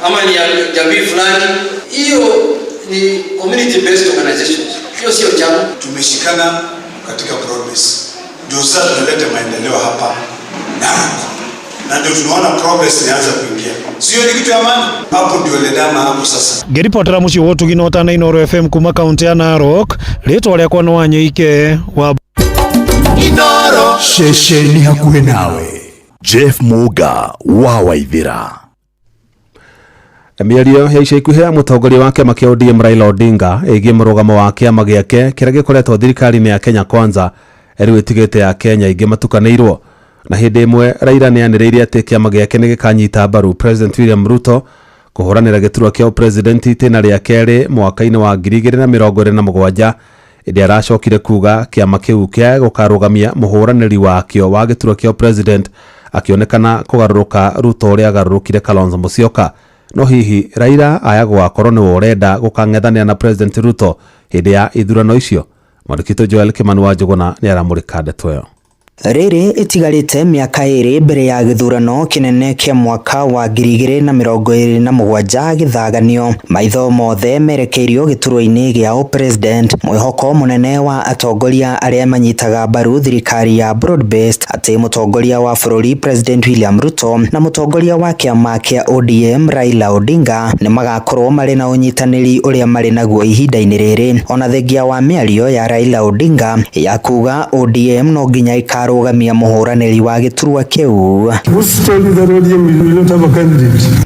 Ama ni ya jamii fulani. Hiyo ni community based organizations, hiyo sio chama. Tumeshikana katika broad base, ndio sasa tunaleta maendeleo hapa Narok, na ndio tunaona progress inaanza kuingia, sio ni kitu ya maana hapo, ndio Ledama hapo sasa. Ngĩribotera mũciĩ wa ũtugi na ũtana Inooro FM kuma kaunti ya Narok, rĩtwa rĩakwa nĩ Wanyoike wa Inooro. Ceceni hakuhĩ nawe. Jeff Muga wa Waithira. Mĩario ya ica ikuhĩ ya mũtongoria wa kĩama kĩa ODM Raila Odinga ĩgiĩ mũrũgamo wa kĩama gĩake kĩrĩa gĩkoretwo thirikari-inĩ ya Kenya Kwanza rĩu ĩtigĩte ya Kenya ingĩ matukanĩirwo. Na hĩndĩ ĩmwe Raila nĩ anĩrĩire atĩ kĩama gĩake nĩ gĩkanyita mbaru President William Ruto kũhũranĩra gĩturwa kĩa ũpresident itĩna rĩa kerĩ mwaka-inĩ wa 2027, ĩndĩ aracokire kuga kĩama kĩu kĩa gũkarũgamia mũhũranĩri wakĩo wa gĩturwa kĩa president, akĩonekana kũgarũrũka Ruto ũrĩa agarũrũkire Kalonzo Musyoka. No hihi Raila aya gũgakorwo nĩwe ũrenda gũkang'ethanĩra na President Ruto hĩndĩ ya ithurano icio? Mwandĩki Joel Kimani wa Njũgũna nĩ aramũrĩka ndeto ĩyo. Rĩrĩ ĩtigarĩte mĩaka 2 mbere ya gĩthurano kĩnene kĩa mwaka wa 2027 gĩthaganio, maitho mothe merekeirio gĩturwa-inĩ gĩa ũpresident. Mwĩhoko mũnene wa atongoria arĩa manyitaga mbaru thirikari ya broad based atĩ mũtongoria wa bũrũri President William Ruto na mũtongoria wa kĩama kĩa ODM Raila Odinga nĩ magakorwo marĩ na ũnyitanĩri ũrĩa marĩ naguo ihinda-inĩ rĩrĩ, ona thengia wa mĩario ya Raila Odinga ya kuga ODM no nginya ĩkarũgamia mũhũranĩri wa gĩturwa kĩu.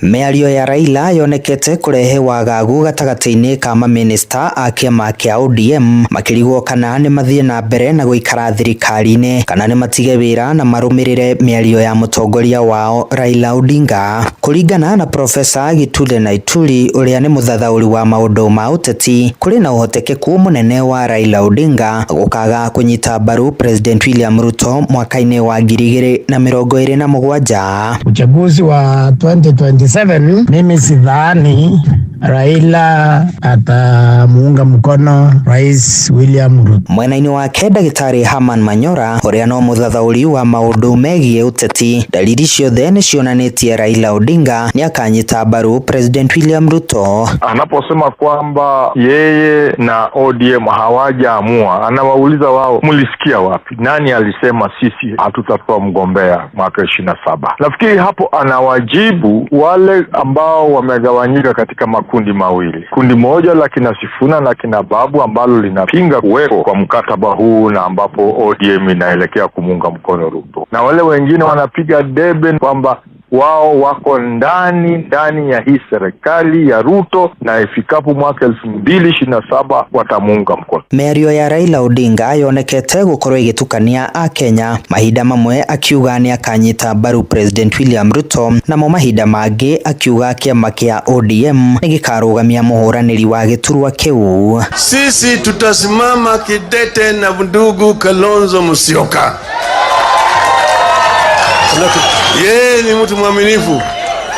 Mĩario ya Raila yonekete kũrehe wagagu gatagatĩ-inĩ ka mamĩnĩsta a kĩama kĩa ODM, makĩrigwo kana nĩ mathiĩ na mbere na gũikara thirikari-inĩ kana nĩ matige wĩra na marũmĩrĩre mĩario ya mũtongoria wao Raila Odinga. Kũringana na Profesa Githure Naituri, ũrĩa nĩ mũthathaũri wa maũndũ ma ũteti, kũrĩ na ũhotekeku mũnene wa Raila Odinga gũkaga kũnyita mbaru President William Ruto mwaka-inĩ wa 2027. Uchaguzi wa 2027, mimi sidhani Raila atamuunga mkono Rais William Ruto. Mwena-inĩ wake ndagĩtarĩ Herman Manyora, ũrĩa no mũthathaũri wa maũndũ megiĩ ũteti, dalili ciothe nĩ cionanĩtie Raila Odinga nĩ akanyita mbaru President William Ruto. Anaposema kwamba yeye na ODM hawajaamua, anawauliza wao, mlisikia wapi? Nani alisema sisi hatutatoa mgombea mwaka 27? Nafikiri hapo anawajibu wale ambao wamegawanyika katika makundi mawili, kundi moja la kina Sifuna na kina Babu ambalo linapinga kuweko kwa mkataba huu na ambapo ODM inaelekea kumuunga mkono Ruto, na wale wengine wanapiga debe kwamba wao wako ndani ndani ya hii serikali ya Ruto na ifikapo mwaka 2027 watamuunga mkono. Mĩario ya Raila Odinga yonekete gũkorwo ĩgĩtukania akenya, mahinda mamwe akiuga nĩ akanyita mbaru President William Ruto, namo mahinda mangĩ akiuga kĩama kĩa ODM nĩ gĩkarũgamia mũhũranĩri wa gĩturwa kĩu. Sisi tutasimama kidete na ndugu Kalonzo Musyoka. Yeye ni mtu mwaminifu,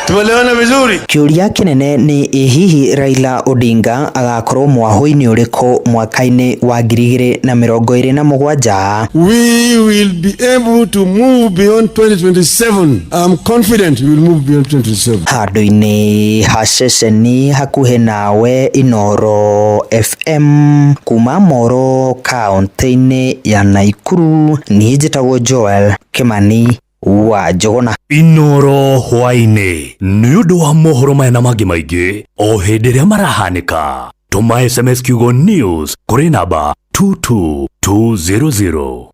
tumeelewana vizuri. Kĩũria kĩnene nĩ ĩ hihi Raila Odinga agakorwo mwahũ-inĩ ũrĩkũ mwaka-inĩ wa 2027? We will be able to move beyond 2027. I'm confident we will move beyond 2027. Handũ-inĩ ha ceceni hakuhĩ nawe, Inooro FM, kuma Moro kaunti-inĩ ya Naikuru, niĩ njĩtagwo Joel Kimani wa Njũgũna. Inooro hwaĩ-inĩ nĩ ũndũ wa mohoro maya na mangĩ maingĩ o hĩndĩ ĩrĩa marahanĩka, tũma SMS kiugo news kũrĩ namba 22200.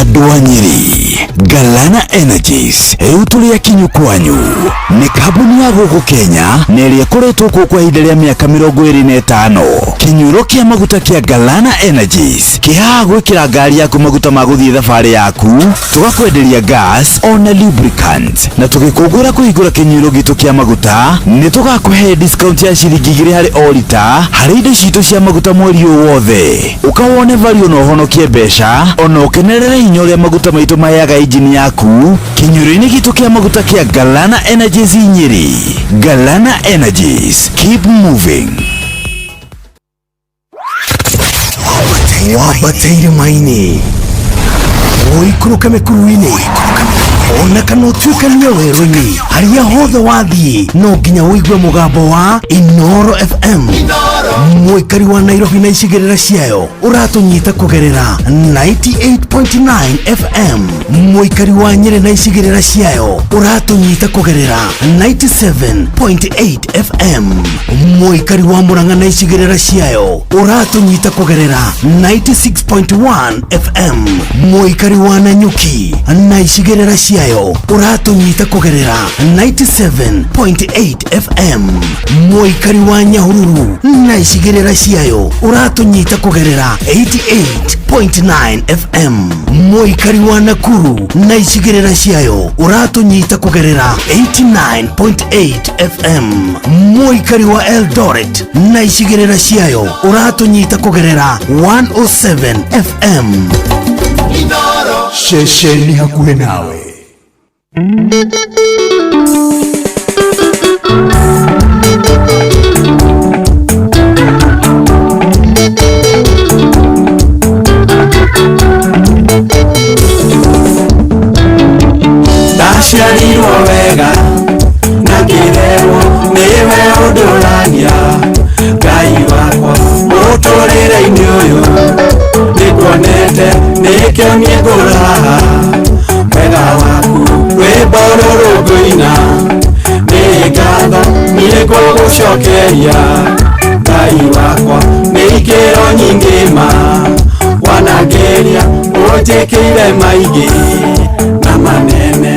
Andũ a Nyĩrĩ, Galana Energies rĩu tũrĩ akinyu kwanyu. Nĩ kambuni ya gũkũ Kenya na ĩrĩa ĩkoretwo kuo kwa ihinda rĩa mĩaka 25. Kĩnyuĩro kĩa maguta kĩa Galana Energies kĩhaha gwĩkĩra ngari yaku maguta ma gũthiĩ thabarĩ yaku, tũgakwenderia gas ona lubricant, na tũgĩkũngũĩra kũhingũra kĩnyuĩro gitũ kĩa maguta nĩ tũgakũhe discount ya ciringi 2 harĩ o rita harĩ indo citũ cia maguta mweri ũyũ wothe. Ũka wone value na ũhonokie mbeca ona ũkenerere hinya ũrĩa maguta maitũ maheaga injini yaku kĩnyuĩro-inĩ gitũ kĩa maguta kĩa Galana Energies Nyĩrĩ. Galana Energies, keep moving. Wambate irĩma-inĩ, ũikũrũke mĩkuru-inĩ, ona kana ũtuĩkanie werũ-inĩ, harĩa hothe wathiĩ no nginya ũigue mũgambo wa Inoro FM. Mũikari wa Nairobi na icigĩrĩra ciayo ũratũnyita kũgerera 98.9 FM. Mũikari wa Nyĩrĩ na icigĩrĩra ciayo ũratũnyita kũgerera 97.8 FM. Mũikari wa Murang'a na icigĩrĩra ciayo ũratũnyita kũgerera 96.1 FM. Mũikari wa Nanyuki na icigĩrĩra ciayo ũratũnyita kũgerera 97.8 FM. Mũikari wa Nyahururu na icigĩrĩra ciayo ũratũnyita kũgerera 88.9 FM. Mũikari wa Nakuru na icigĩrĩra ciayo ũratũnyita kũgerera 89.8 FM. Mũikari wa Eldoret na icigĩrĩra ciayo ũratũnyita kũgerera 107 FM. Ceceni hakuhĩ nawe. Ndaciarirwo wega na ngĩrerwo nĩwe ũndũragia Ngai wakwa mũtũrĩre-inĩ ũyũ nĩnguonete nĩkĩo niĩ ngũraha wega waku rwĩmbo rũrũ ngũina nĩ ngatho niĩ ngũgũcokeria Ngai wakwa nĩ ikĩro nyingĩ ma wanangĩria ũnjĩkĩire maingĩ na manene.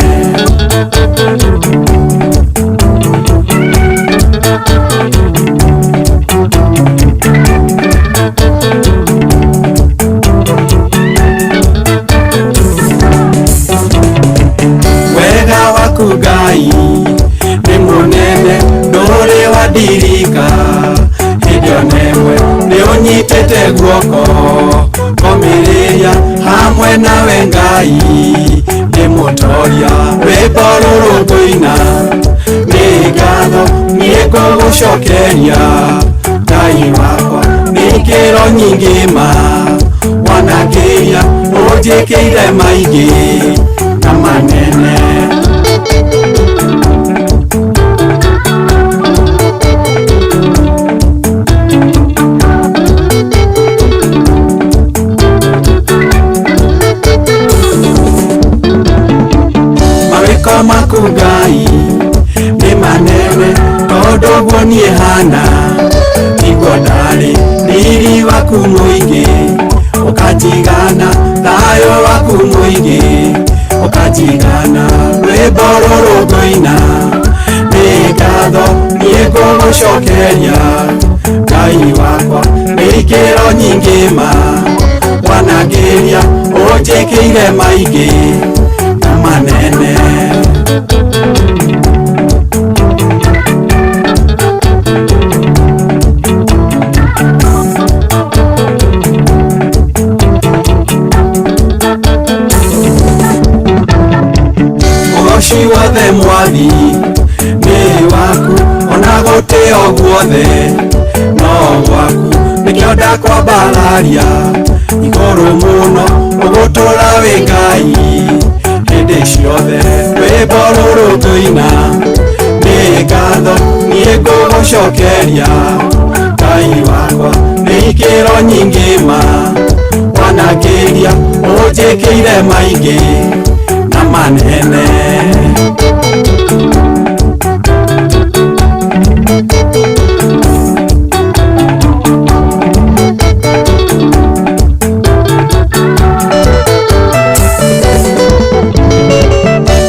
Wega waku Ngai nĩ mũnene ndũrĩ wandirika hĩndĩ ona ĩmwe nĩ ũnyitĩte guoko ngomĩrĩria hamwe nawe Ngai ndĩ mũtoria rwĩmbo rũrũ ngũina nĩ ngatho niĩ ngũgũcokeria Ngai wakwa nĩ ikĩro nyingĩ ma wanangĩria ũnjĩkĩire maingĩ na manene. Mawĩko maku Ngai nĩ manene tondũ ũguo niĩ hana tiguo ndarĩ riri waku mũingĩ ũkanjigana thayũ waku mũingĩ ũkanjigana rwĩmbo rũrũ ngũina nĩ ngatho niĩ ngũgũcokeria Ngai wakwa nĩ ikĩro nyingĩ ma wanangĩria ũnjĩkĩire maingĩ na manene. Ũgoci wothe mwathi nĩ waku ona gũtĩo guothe no gwaku nĩkĩo ndakwambararia igũrũ mũno ũgũtũra wĩ Ngai hĩndĩ ciothe rwĩmbo rũrũ ngũina nĩ ngatho niĩ ngũgũcokeria Ngai wakwa nĩ ikĩro nyingĩ ma wanangĩria ũnjĩkĩire maingĩ na manene.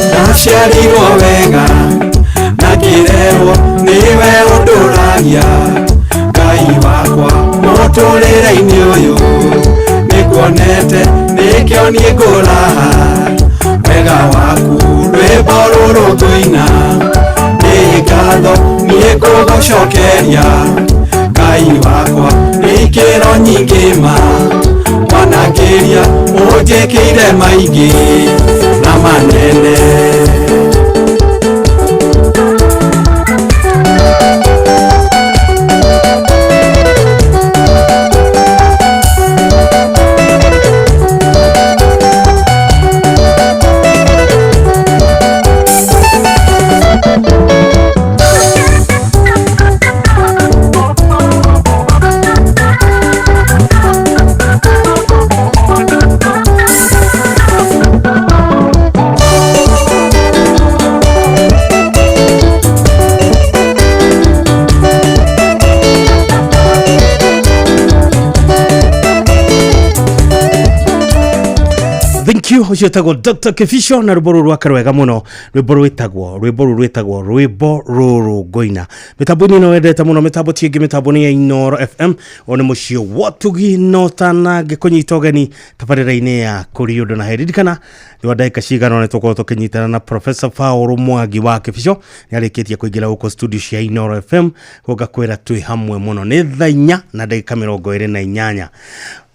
Ndaciarirwo wega na ngĩrerwo nĩwe ũndũragia Ngai wakwa mũtũrĩre-inĩ ũyũ nĩnguonete nĩkĩo niĩ ngũraha wega waku rwĩmbo rũrũ ngũina nĩ ngatho niĩ ngũgũcokeria Ngai wakwa nĩ ikĩro nyingĩ ma wanangĩria ũnjĩkĩire maingĩ na manene. Thank you. Ũcio wĩtagwo Dr. Kĩbico na rwĩmbo rũrũ rwake rwega mũno, rwĩmbo rwĩtagwo rwĩmbo rũrũ rwĩtagwo rwĩmbo rũrũ ngũina. Mĩtambo-inĩ ĩno wendete mũno, mĩtambo ti ĩngĩ, mĩtambo nĩ ya Inooro FM. O nĩ mũciĩ wa ũtugi notana ngĩkũnyita ũgeni tabarĩra-inĩ ya kũrĩ ũndũ na heririkana thĩ wa ndagĩka cigana nĩ tũkorwo tũkĩnyitana na Professor Paul Mwangi wa Kĩbico. Nĩ arĩkĩtie kũingĩra gũkũ studio cia Inooro FM, gũgakwĩra twĩ hamwe mũno. Nĩ thaa 4 na ndagĩka 28.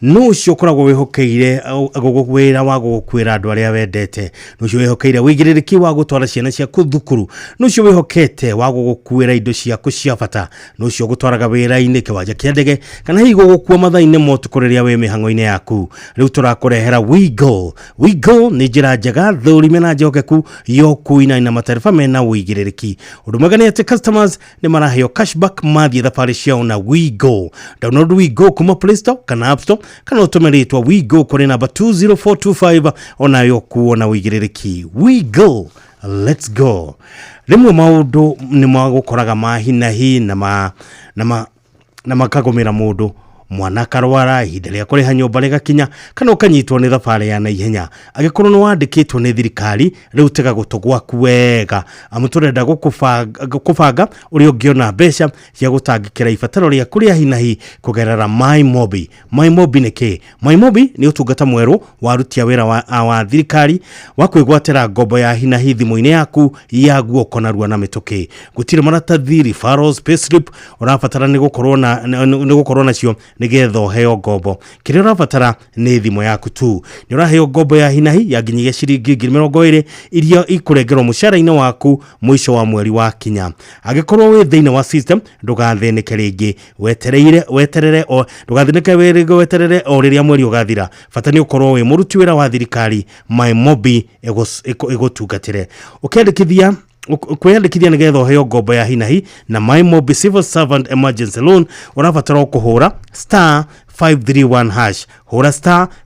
Nũ ũcio ũkoragwo wĩhokeire wĩra wa gũgũkuĩra andũ arĩa wendete? Nũ ũcio wĩhokeire wĩigĩrĩrĩki wa gũtwara ciana ciaku thukuru? Nũ ũcio wĩhokete wa gũgũkuĩra indo ciaku cia bata? Nũ ũcio ũgũtwaraga wĩra-inĩ, kĩwanja kĩa ndege, kana hihi gũgũkua mathaa-inĩ ma ũtukũ rĩrĩa wĩ mĩhang'o-inĩ yaku? Rĩu tũrakũrehera WeGo. WeGo nĩ njĩra njega, thũrime na njokeku ya ũkui na ina matereba mena wĩigĩrĩrĩki. Ũndũ mwega nĩ atĩ customers nĩ maraheo cashback mathiĩ thabarĩ ciao na WeGo. Download WeGo kuma Play Store kana App Store, kana ũtũme rĩtwa WeGo kũrĩ namba 20425, onayo kuo na wĩigĩrĩrĩki. WeGo, let's go. Rĩmwe maũndũ nĩ magũkoraga ma hinahi na ma na ma na makagũmĩra mũndũ, mwana akarwara, ihinda rĩa kũrĩha nyũmba rĩgakinya, kana ũkanyitwo nĩ thabarĩ ya naihenya. Angĩkorwo nĩ wandĩkĩtwo nĩ thirikari, rĩu tega gũtũ gwaku wega, amu tũrenda gũkũbanga ũrĩa ũngĩona mbeca cia gũtangĩkĩra ibataro rĩaku rĩa hinahi kũgerera MyMobi. MyMobi nĩ kĩ? MyMobi nĩ ũtungata mwerũ wa aruti a wĩra wa thirikari wa kwĩgwatĩra ngombo ya hinahi thimũ-inĩ yaku ya guoko narua na mĩtũkĩ. Gũtirĩ maratathi, referrals, payslip ũrabatara nĩ gũkorwo nacio nĩgetha ũheo ngombo. Kĩrĩa ũrabatara nĩ thimũ yaku tu. Nĩ ũraheo ngombo ya hinahi ya nginyagia ciringi 20,000 iria ikũrengerwo mũcara-inĩ waku mũico wa mweri wa kinya. Angĩkorwo wĩ thĩinĩ wa system, ndũgathĩnĩke rĩngĩ wetereire weterere o ndũgathĩnĩke rĩngĩ weterere o rĩrĩa mweri ũgathira. Bata nĩ ũkorwo wĩ mũruti wĩra wa thirikari, MyMobi ĩgũtungatĩre. Ũkĩandĩkithia, kwĩyandĩkithia nĩgetha ũheo ngombo ya hinahi na MyMobi Civil Servant Emergency Loan, ũrabatara o kũhũra *531#. Hũra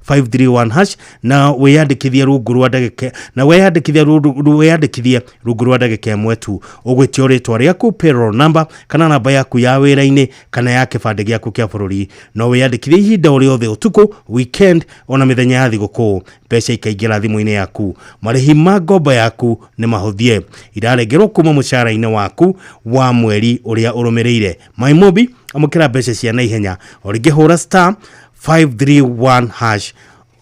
*531# na wĩyandĩkithie rungu rwa ndagĩka na wĩyandĩkithie rungu wĩyandĩkithie rungu rwa ndagĩka 1 tu. Ũgwĩtio rĩtwa rĩaku, payroll number kana namba yaku ya wĩra-inĩ kana ya kĩbandĩ gĩaku kĩa bũrũri. No wĩyandĩkithie ihinda o rĩothe, ũtukũ, weekend, ona mĩthenya ya thigũkũ. Mbeca ikaingĩra thimũ-inĩ yaku. Marĩhi ma ngombo yaku nĩ mahũthie, irarengerwo kuma mũcara-inĩ waku wa mweri ũrĩa ũrũmĩrĩire. MyMobi, amũkĩra mbeca cia naihenya. O rĩngĩ, hũra *531#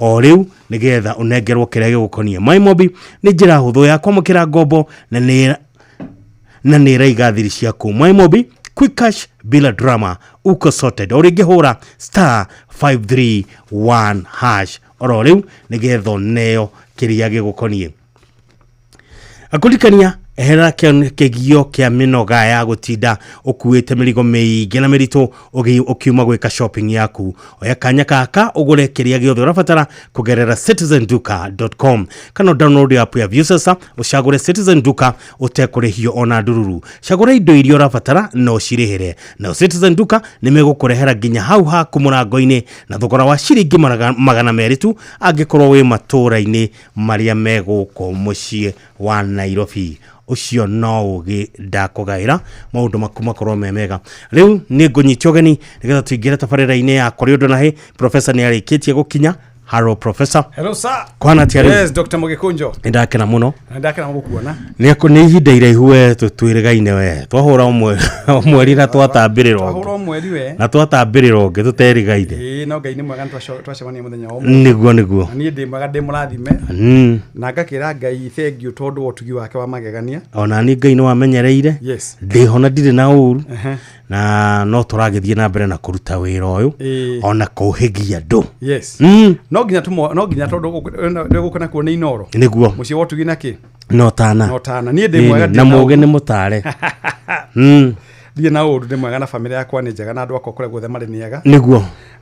o rĩu nĩgetha ũnengerwo kĩrĩa gĩgũkonie. MyMobi nĩ njĩra hũthũ ya kwamũkĩra ngombo na nĩ ĩraiga thiri ciaku. MyMobi, quick cash bila drama, uko sorted. O rĩngĩ, hũra *531# oro rĩu nĩgetha ũneo kĩrĩa gĩgũkonie. Akũririkania, eherera kĩgio kĩa mĩnoga ya gũtinda ũkuĩte mĩrigo mĩingĩ na mĩritũ ũkiuma gwĩka shopping yaku. Oya kanya kaka ũgũre kĩrĩa gĩothe ũrabatara kũgerera citizenduka.com, kana download app ya Viusasa, ũcagũre Citizen Duka ũtekũrĩhio ona ndururu. Cagũra indo iria ũrabatara na ũcirĩhĩre, nao Citizen Duka nĩ megũkũrehera nginya hau haku mũrango-inĩ na thogora wa ciringi 200 tu angĩkorwo wĩ matũũra-inĩ marĩa me gũkũ mũciĩ wa Nairobi. Ũcio no ũgĩ ndakũgaĩra maũndũ maku makorwo me mega. Rĩu nĩ ngũnyitia ũgeni nĩgetha tũingĩre tabarĩra-inĩ ya kũrĩ ũndũ na hĩ. Professor nĩ arĩkĩtie gũkinya. Hello, Professor. Hello, sir. Kwana atĩa rĩu? Yes, Dr. Mugikunjo. Nĩ ndakena mũno. Na ndakena gũkuona. Nĩ ihinda iraihu we twĩrĩgaine, we twahũra o mweri na twatambĩrĩra ũngĩ. Twahũra mweri we. Na twatambĩrĩra ũngĩ tũterigaine. Ĩĩ, no Ngai nĩ mwega, nĩ twacemania mũthenya wa ũmũthĩ. Nĩguo. Na niĩ ndĩ mwega, ndĩ mũrathime. Na ngakĩra Ngai thengiũ tondũ wa ũtugi wake wa magegania. Ona ni Ngai nĩ wamenyereire. Ndĩho na ndirĩ na ũru. Na no tũragĩthiĩ na mbere na kũruta wĩra ũyũ ona kũhĩgia andũ. No nginya tondũ nĩ gũkũ nakuo nĩ Inoro. Mũciĩ wa ũtugi na kĩ? No tana. No tana. Niĩ ndĩ mwega, ndirĩ na na mũgĩ ũru. nĩ mũtare. Ndirĩ na ũru, ndĩ mwega na bamĩrĩ yakwa nĩ njega na andũ akwa kũrĩa guothe marĩ nĩ ega.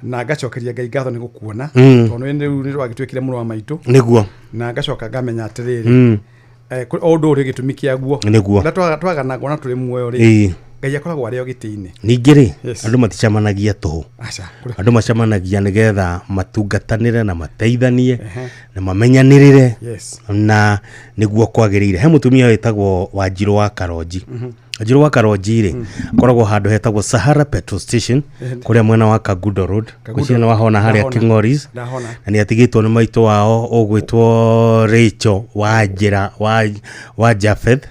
Na ngacokeria Ngai ngatho nĩ gũkuona. Tondũ nĩ rĩu nĩ rwagĩtuĩkire mũrũ wa maitũ. Na ngacoka ngamenya atĩrĩrĩ, o ũndũ ũrĩ gĩtũmi kĩaguo. Rĩrĩa twaganagwo na tũrĩ muoyo rĩ, Ngai akoragwo arĩ o gĩtĩ-inĩ. Ningĩ rĩ, andũ maticemanagia tũhũ. Aca. Andũ macemanagia nĩgetha matungatanĩre na mateithanie na mamenyanĩrĩre. Na nĩguo kwagĩrĩire. He mũtumia wĩtagwo Wanjirũ wa Karonji. Wanjirũ wa Karonji rĩ, akoragwo handũ hetagwo Sahara Petrol Station kũrĩa mwena wa Kagudo Road. Kagudo. Ngwĩciria nĩ wahona harĩa Ndahona. King'oris. Ndahona. Na nĩ atigĩtwo nĩ maitũ wao ũgwĩtwo Rachel wa njĩra wa Japheth.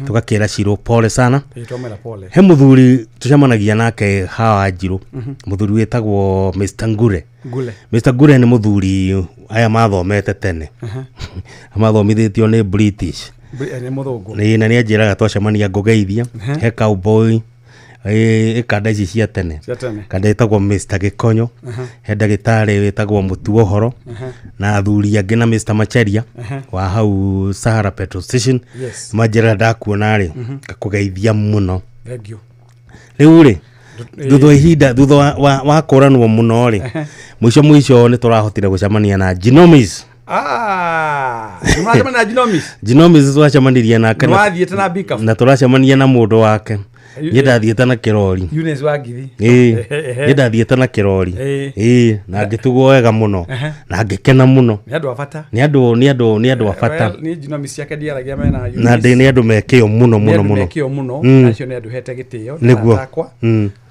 Tũgakĩra Shiro pole sana. Ĩĩ, twamwĩra pole. He mũthuri tũcemanagia nake hawa Njirũ, mũthuri wĩtagwo Mr Ngure. Ngure. Mr Ngure nĩ mũthuri aya mathomete tene, mathomithĩtio nĩ British. Nĩ mũthũngũ. Ĩĩ, na nĩ anjĩraga twacemania ngũgeithia. He cowboy ĩkanda ici cia tene. Cia tene. Kanda ĩtagwo Mr Gĩkonyo. He ndagĩtarĩ wĩtagwo Mũtuohoro na athuri angĩ na Mr Macharia wa hau Sahara Petrol Station. Manjĩra ndakuona rĩ, ngakũgeithia mũno. Thank you. Rĩu rĩ, thutha wa ihinda, thutha wa kũranwo mũno rĩ, mũico mũico nĩ tũrahotire gũcemania na Genomis. Ah, nĩ mũracemania na Genomis? Genomis twacemanirie nake Nĩ wathiĩte na pickup? Na tũracemania na mũndũ wake. Niĩ ndathiĩte na kĩrori. Eunice wa Ngiri. Ĩĩ, niĩ ndathiĩte na kĩrori. Ĩĩ, na ngĩtugwo wega mũno na ngĩkena mũno. Nĩ andũ a bata. Nĩ andũ a bata. Well, niĩ Genomis ciake ndiaragia mena Eunice. Na ndĩ nĩ andũ mekĩo mũno Nĩ mũno andũ mũno. mekĩo mũno. Acio nĩ andũ hete gĩtĩo. Nĩ arata akwa.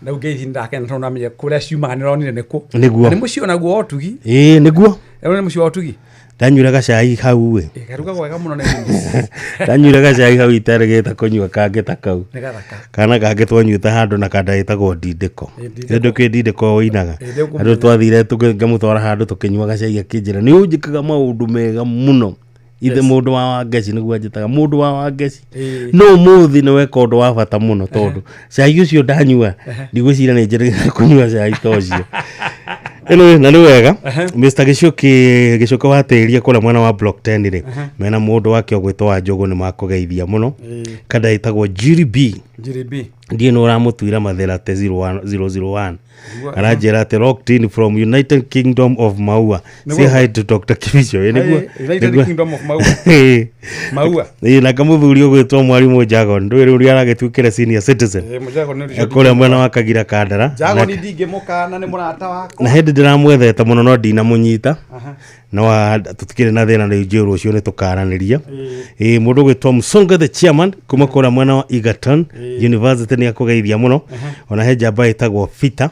Rĩu ngeithi ndakena tondũ ndamenya kũrĩa ciumaga nĩronire nĩkũ. Na nĩ mũciĩ onaguo wa ũtugi. Ĩĩ, nĩguo. Rĩu nĩ mũciĩ wa ũtugi. Ndanyuire gacai hau ĩ. Ĩ, karugagwo wega mũno nĩ Eunice. Ndanyuire gacai hau iterĩgĩte kũnyua kangĩ ta kau. Nĩ gathaka. Kana kangĩ twanyuĩte handũ na kanda ĩtagwo ndindĩko. Ĩ, ndindĩko. Nĩ ndũkĩ ndindĩko ũinaga. Ĩ, ndĩkũmenya. Andũ twathire ngĩmũtwara handũ tũkĩnyua gacai akĩnjĩra nĩ ũnjĩkaga maũndũ mega mũno. Ithe mũndũ wa Wangeci nĩguo anjĩtaga mũndũ wa Wangeci. No ũmũthĩ nĩ weka ũndũ wa bata mũno tondũ cai ũcio ndanyua ndigwĩciria nĩ njĩrĩgĩrĩra kũnyua cai ta ũcio. Anyway, na nĩ wega Mr Gĩcuki, Gĩcuki wa tĩria kũrĩa mwena wa block 10 rĩ, mena mũndũ wake ũgwĩtwo wa Njũgũ nĩ makũgeithia mũno. Kada ĩtagwo Jiri B. Jiri B. Ndiĩ nĩ ũramũtuira Mathera te 001. Aranjĩra atĩ locked in from United Kingdom of Maua. Say hi to Dr. Kibicho. Ĩ, nĩguo. Hi, United Kingdom of Maua. Ĩ. Maua. Ĩ, na kamũthuri ũgwĩtwo mwarimũ Jagon ndũĩ rĩu aragĩtuĩkĩre senior citizen. Ĩ, Mũjago nĩ ũrĩa. Kũrĩa mwena wa Kagira Kandara. Jago nĩ ndingĩmũkana, nĩ mũrata wakwa. Na hĩndĩ ndĩramwethete mũno no ndinamũnyita, no tũtikĩrĩ na thĩna, rĩu njũĩ rũciũ nĩ tũkaranĩria. Ĩ, mũndũ ũgwĩtwo Msonga the chairman kuma kũrĩa mwena wa Egerton University nĩ akũgeithia mũno. Ona he njamba ĩtagwo Fita.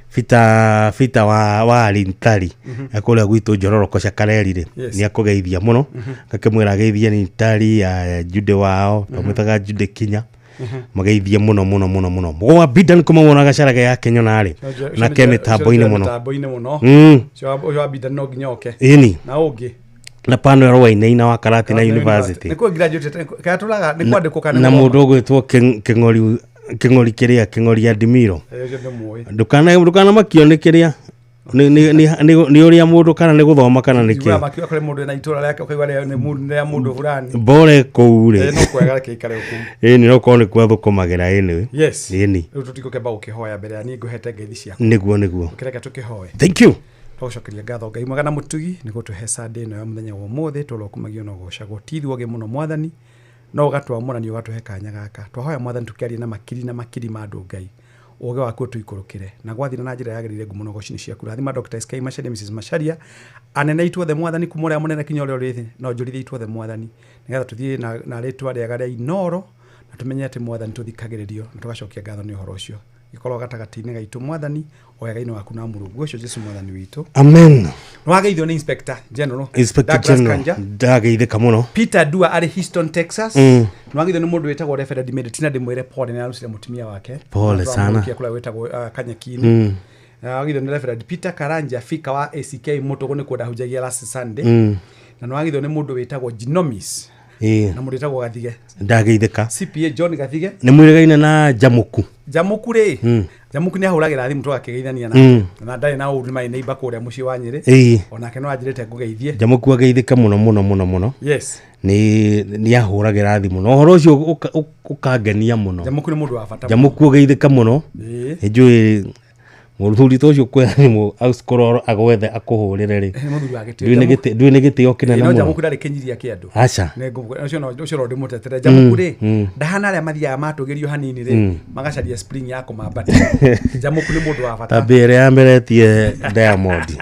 Fita. Fita wa Lintari kũrĩa gwitũ Njororoko Cakareri rĩ, nĩ akũgeithia mũno. Ngakĩmwĩra ageithie Lintari ya Jude wao twamwĩtaga Jude Kinya, mageithie mũno mũno mũno mũno. Mũgo wa Bidan kuma wona gacaraga ya Kenyona rĩ, na ke mĩtambo-inĩ mũno. Mĩtambo-inĩ mũno. Ũcio wa Binda no nginya oke. Ĩni. Na ũngĩ. Na pano Wainaina wa Karatina University. Nĩ kũ graduate kana tũraga nĩ kwandĩkwo kana Na nĩ mũndũ ũgwĩtwo Kĩng'ori, Kĩng'ori kĩrĩa Kĩng'ori Adimiro. Gũthoma? Ũcio ndĩmũĩ. Ndũkanamakio nĩ kĩrĩa nĩ ũrĩa mũndũ kana nĩ gũthoma kana nĩ Njiguaga kĩ. makiuga kũrĩ mũndũ wĩna itũra rĩake ũkaigua nĩ mũndũ rĩa mũndũ fulani. Mbore kũu rĩ. Ĩ, no kwega reke ikare kũu. Ĩni, no korwo nĩ kuo thũkũmagĩra anyway. Yes. Ĩni. Rĩu tũtigũkĩamba gũkĩhoya mbere ya niĩ ngũhete ngeithi ciaku. Nĩguo. Ũkĩreke tũkĩhoe. Thank you. Tũgũcokeria ngatho Ngai mwega na mũtugi nĩ gũtũhe Sunday ĩno ya mũthenya wa ũmũthĩ tũrĩa ũkumagio na ũgocagwo ti ithuĩ mũno Mwathani, no ũgatwamũra nĩ ũgatũhe kanya gaka. Twahoya Mwathani tũkĩaria na makiri na makiri ma andũ, Ngai ũgĩ waku ũtũikũrũkĩre na gwathira na njĩra yagĩrĩire, ngumo na ũgoci nĩ ciaku. Rathima Dr. SK Macharia, Mrs Macharia, anene itũ othe Mwathani, kuma ũrĩa mũnene kinya ũrĩa ũrĩ thĩ, no njũrithie itũ othe Mwathani, nĩgetha tũthiĩ na rĩtwa rĩega rĩa Inoro na tũmenye atĩ Mwathani tũthikagĩrĩrio na tũgacokia ngatho nĩ ũhoro ũcio. Gĩkorwo gatagatĩ-inĩ gaitũ Mwathani, wega-inĩ waku na Mũrungu ũcio Jesu Mwathani witũ. Amen. Nĩwageithio nĩ Inspector General Inspector Douglas General Kanja. Ndageithĩka mũno. Peter Dua arĩ Houston, Texas. Nĩwageithio nĩ mũndũ wĩtagwo Reverend Medetina, ndĩmwĩre pole nĩ arusire mũtumia wake. Pole sana. Tũramũrukia kũrĩa gwĩtagwo Kanyeki-inĩ. Nĩwageithio nĩ Reverend Peter Karanja Fika wa ACK Mũtũgũ, nĩkuo ndahunjagia last Sunday. Na nĩwageithio nĩ mũndũ wĩtagwo Genomis na mũndũ wĩtagwo Gathige. Ndageithĩka. CPA John Gathige. Nĩ mwĩrĩgaine na Jamuku? Jamuku rĩ, Jamuku nĩ ahũragĩra thimũ tũgakĩgeithania na ndarĩ na ũru, nĩ marĩ neighbor kũrĩa mũciĩ wa Nyĩrĩ. Onake no anjĩrĩte ngũgeithie. Jamuku ageithĩke mũno mũno mũno mũno. Nĩ ahũragĩra thimũ na ũhoro ũcio ũkangenia mũno. Jamuku nĩ mũndũ wa bata mũno. Jamuku ũgeithĩke mũno. Nĩ njũĩ mũthuri ta ũcio kwĩra thimũ akorwo agwethe akũhũrĩre rĩ. Nĩ mũthuri wa gĩtĩo. Ndũĩ nĩ gĩtĩo kĩnene No mũno. Jamuku ndarĩ kĩnyiria kĩa andũ. Aca. Ũcio no ndĩmũtetere. Jamuku rĩ, ndahana arĩa mathiaga matũgĩrio hanini rĩ, magacaria spring ya kũmambatia. Jamuku nĩ mũndũ wa bata. Tambia ĩrĩa yameretie Diamond.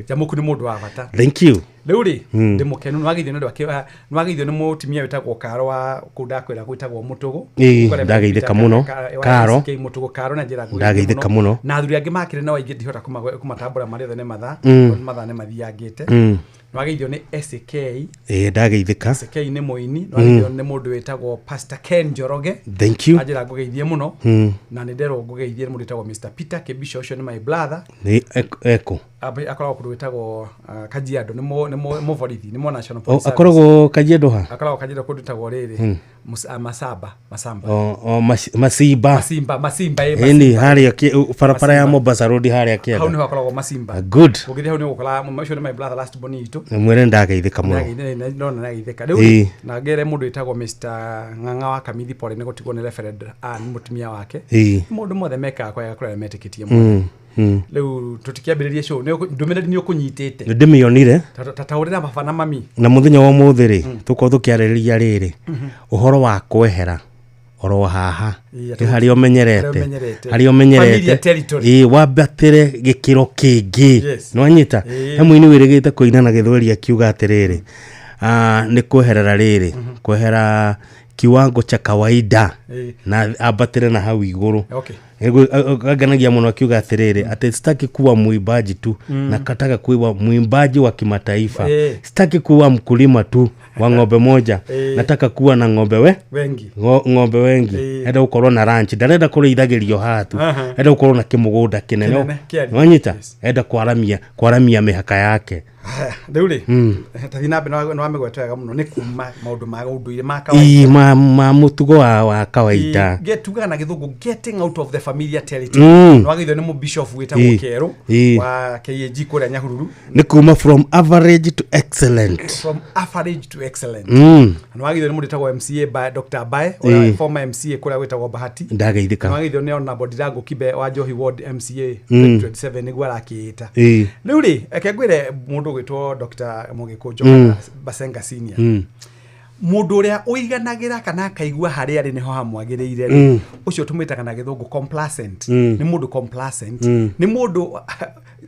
Jamuku nĩ mũndũ wa bata. Thank you. Rĩu rĩ, ndĩ mũkenu. Nĩwageithio nĩ andũ nĩwageithio nĩ mũtumia wĩtagwo Karo wa kũu ndakwĩra gwĩtagwo Mũtũgũ. Ĩĩ, ndageithĩka mũno. Karo. ACK Mũtũgũ Karo na njĩra ngũgeithie. Ndageithĩka mũno. Na athuri angĩ makĩrĩ nao aingĩ, ndihota kũmatambũra marĩ othe nĩ mathaa, tondũ mathaa nĩ mathiangĩte. Nĩwageithio nĩ SK. Ĩĩ, ndageithĩka. SK nĩ mũini. Nĩwageithio nĩ mũndũ wĩtagwo Pastor Ken Njoroge. Thank you. Na njĩra ngũgeithie mũno. Na nĩ nderwo ngũgeithie nĩ mũndũ wĩtagwo Mr Peter Kĩbisho, ũcio nĩ my brother. Nĩ eko. Akoragwo kũndũ gwĩtagwo Kajiado, nĩ mũborithi, nĩ mũ National Police Service. Akoragwo Kajiado ha? Akoragwo Kajiado kũndũ gwĩtagwo rĩrĩ Masaba, Masamba. O, Masimba. Masimba, Masimba, ĩ. Ĩni harĩa barabara ya Mombasa Road harĩa Hau kĩanda. Nĩho akoragwo Masimba. Ah, good. Ũngĩthiĩ hau nĩ ũgũkora ũcio nĩ my brother last born itũ. Mwĩre ndageithĩka mũno. Ndona nĩageithĩka rĩu. Na ngere mũndũ wĩtagwo Mr Ng'ang'a wa Kamithi, pole nĩ gũtigwo nĩ Reverend Ann, mũtumia wake. Mũndũ mothe mekaga kwega kũrĩa metĩkĩtie mũno. Rĩu tũtikĩambĩrĩrie show. Ndũmĩrĩri nĩ ũkũnyitĩte? Nĩ ndĩmĩonire. Ta taũrĩra baba na mami. Na mũthenya wa ũmũthĩ rĩ, tũkorwo tũkĩarĩrĩria rĩrĩ ũhoro wa kwehera oro haha. Ĩĩ, nĩ harĩa ũmenyerete. Harĩa ũmenyerete. Harĩa Familiar ũmenyerete territory. Ĩĩ, wambatĩre gĩkĩro kĩngĩ. Nĩwanyita? He mũini wĩrĩgĩte kũina na gĩthweri akiuga atĩrĩrĩ, nĩ kweherera rĩrĩ, kwehera kiwango cha kawaida na ambatĩre na hau igũrũ. Angenagia mũno akiuga atĩrĩrĩ atĩ sitaki kuwa mwimbaji tu, nataka kuwa mwimbaji wa kimataifa. Sitaki kuwa mkulima tu wa ng'ombe moja, nataka kuwa na ng'ombe we wengi. Ng'ombe wengi. Enda gũkorwo na ranch, ndarenda kũrĩithagĩrio haha tu. Enda gũkorwo na kĩmũgũnda kĩnene. Kĩnene, kĩariĩ. Wanyita? Enda kwaramia mĩhaka yake. Haya, rĩu rĩ, tathiĩ na mbere. Nĩ wamĩgweta wega mũno, nĩ kuma maũndũ ma ũndũire ma Ii, kawaida. ma mũtugo wa kawaida. Tugaga na gĩthũngũ getting out of the familiar territory. Nĩwageithio nĩ mũbishop wĩtagwo Kerũ wa KAG kũrĩa Nyahururu. Nĩ kuma from average to excellent. From average to excellent. Nĩwageithio nĩ mũndũ wĩtagwo MCA Dr. Bae, ũrĩa former MCA kũrĩa gwĩtagwo Bahati. Ndageithĩka. Nĩwageithio nĩ Honorable Ndirango Kibe wa Njohi Ward MCA 2027 nĩguo arakĩĩta. Rĩu rĩ, reke ngwĩre mũndũ ũgwĩtwo Dr. Mũgĩkũnjũ kana Basenga Senior, mũndũ ũrĩa ũiganagĩra kana akaigua harĩa arĩ nĩho hamwagĩrĩire rĩ, ũcio tũmwĩtaga na gĩthũngũ complacent. Nĩ mũndũ complacent, nĩ mũndũ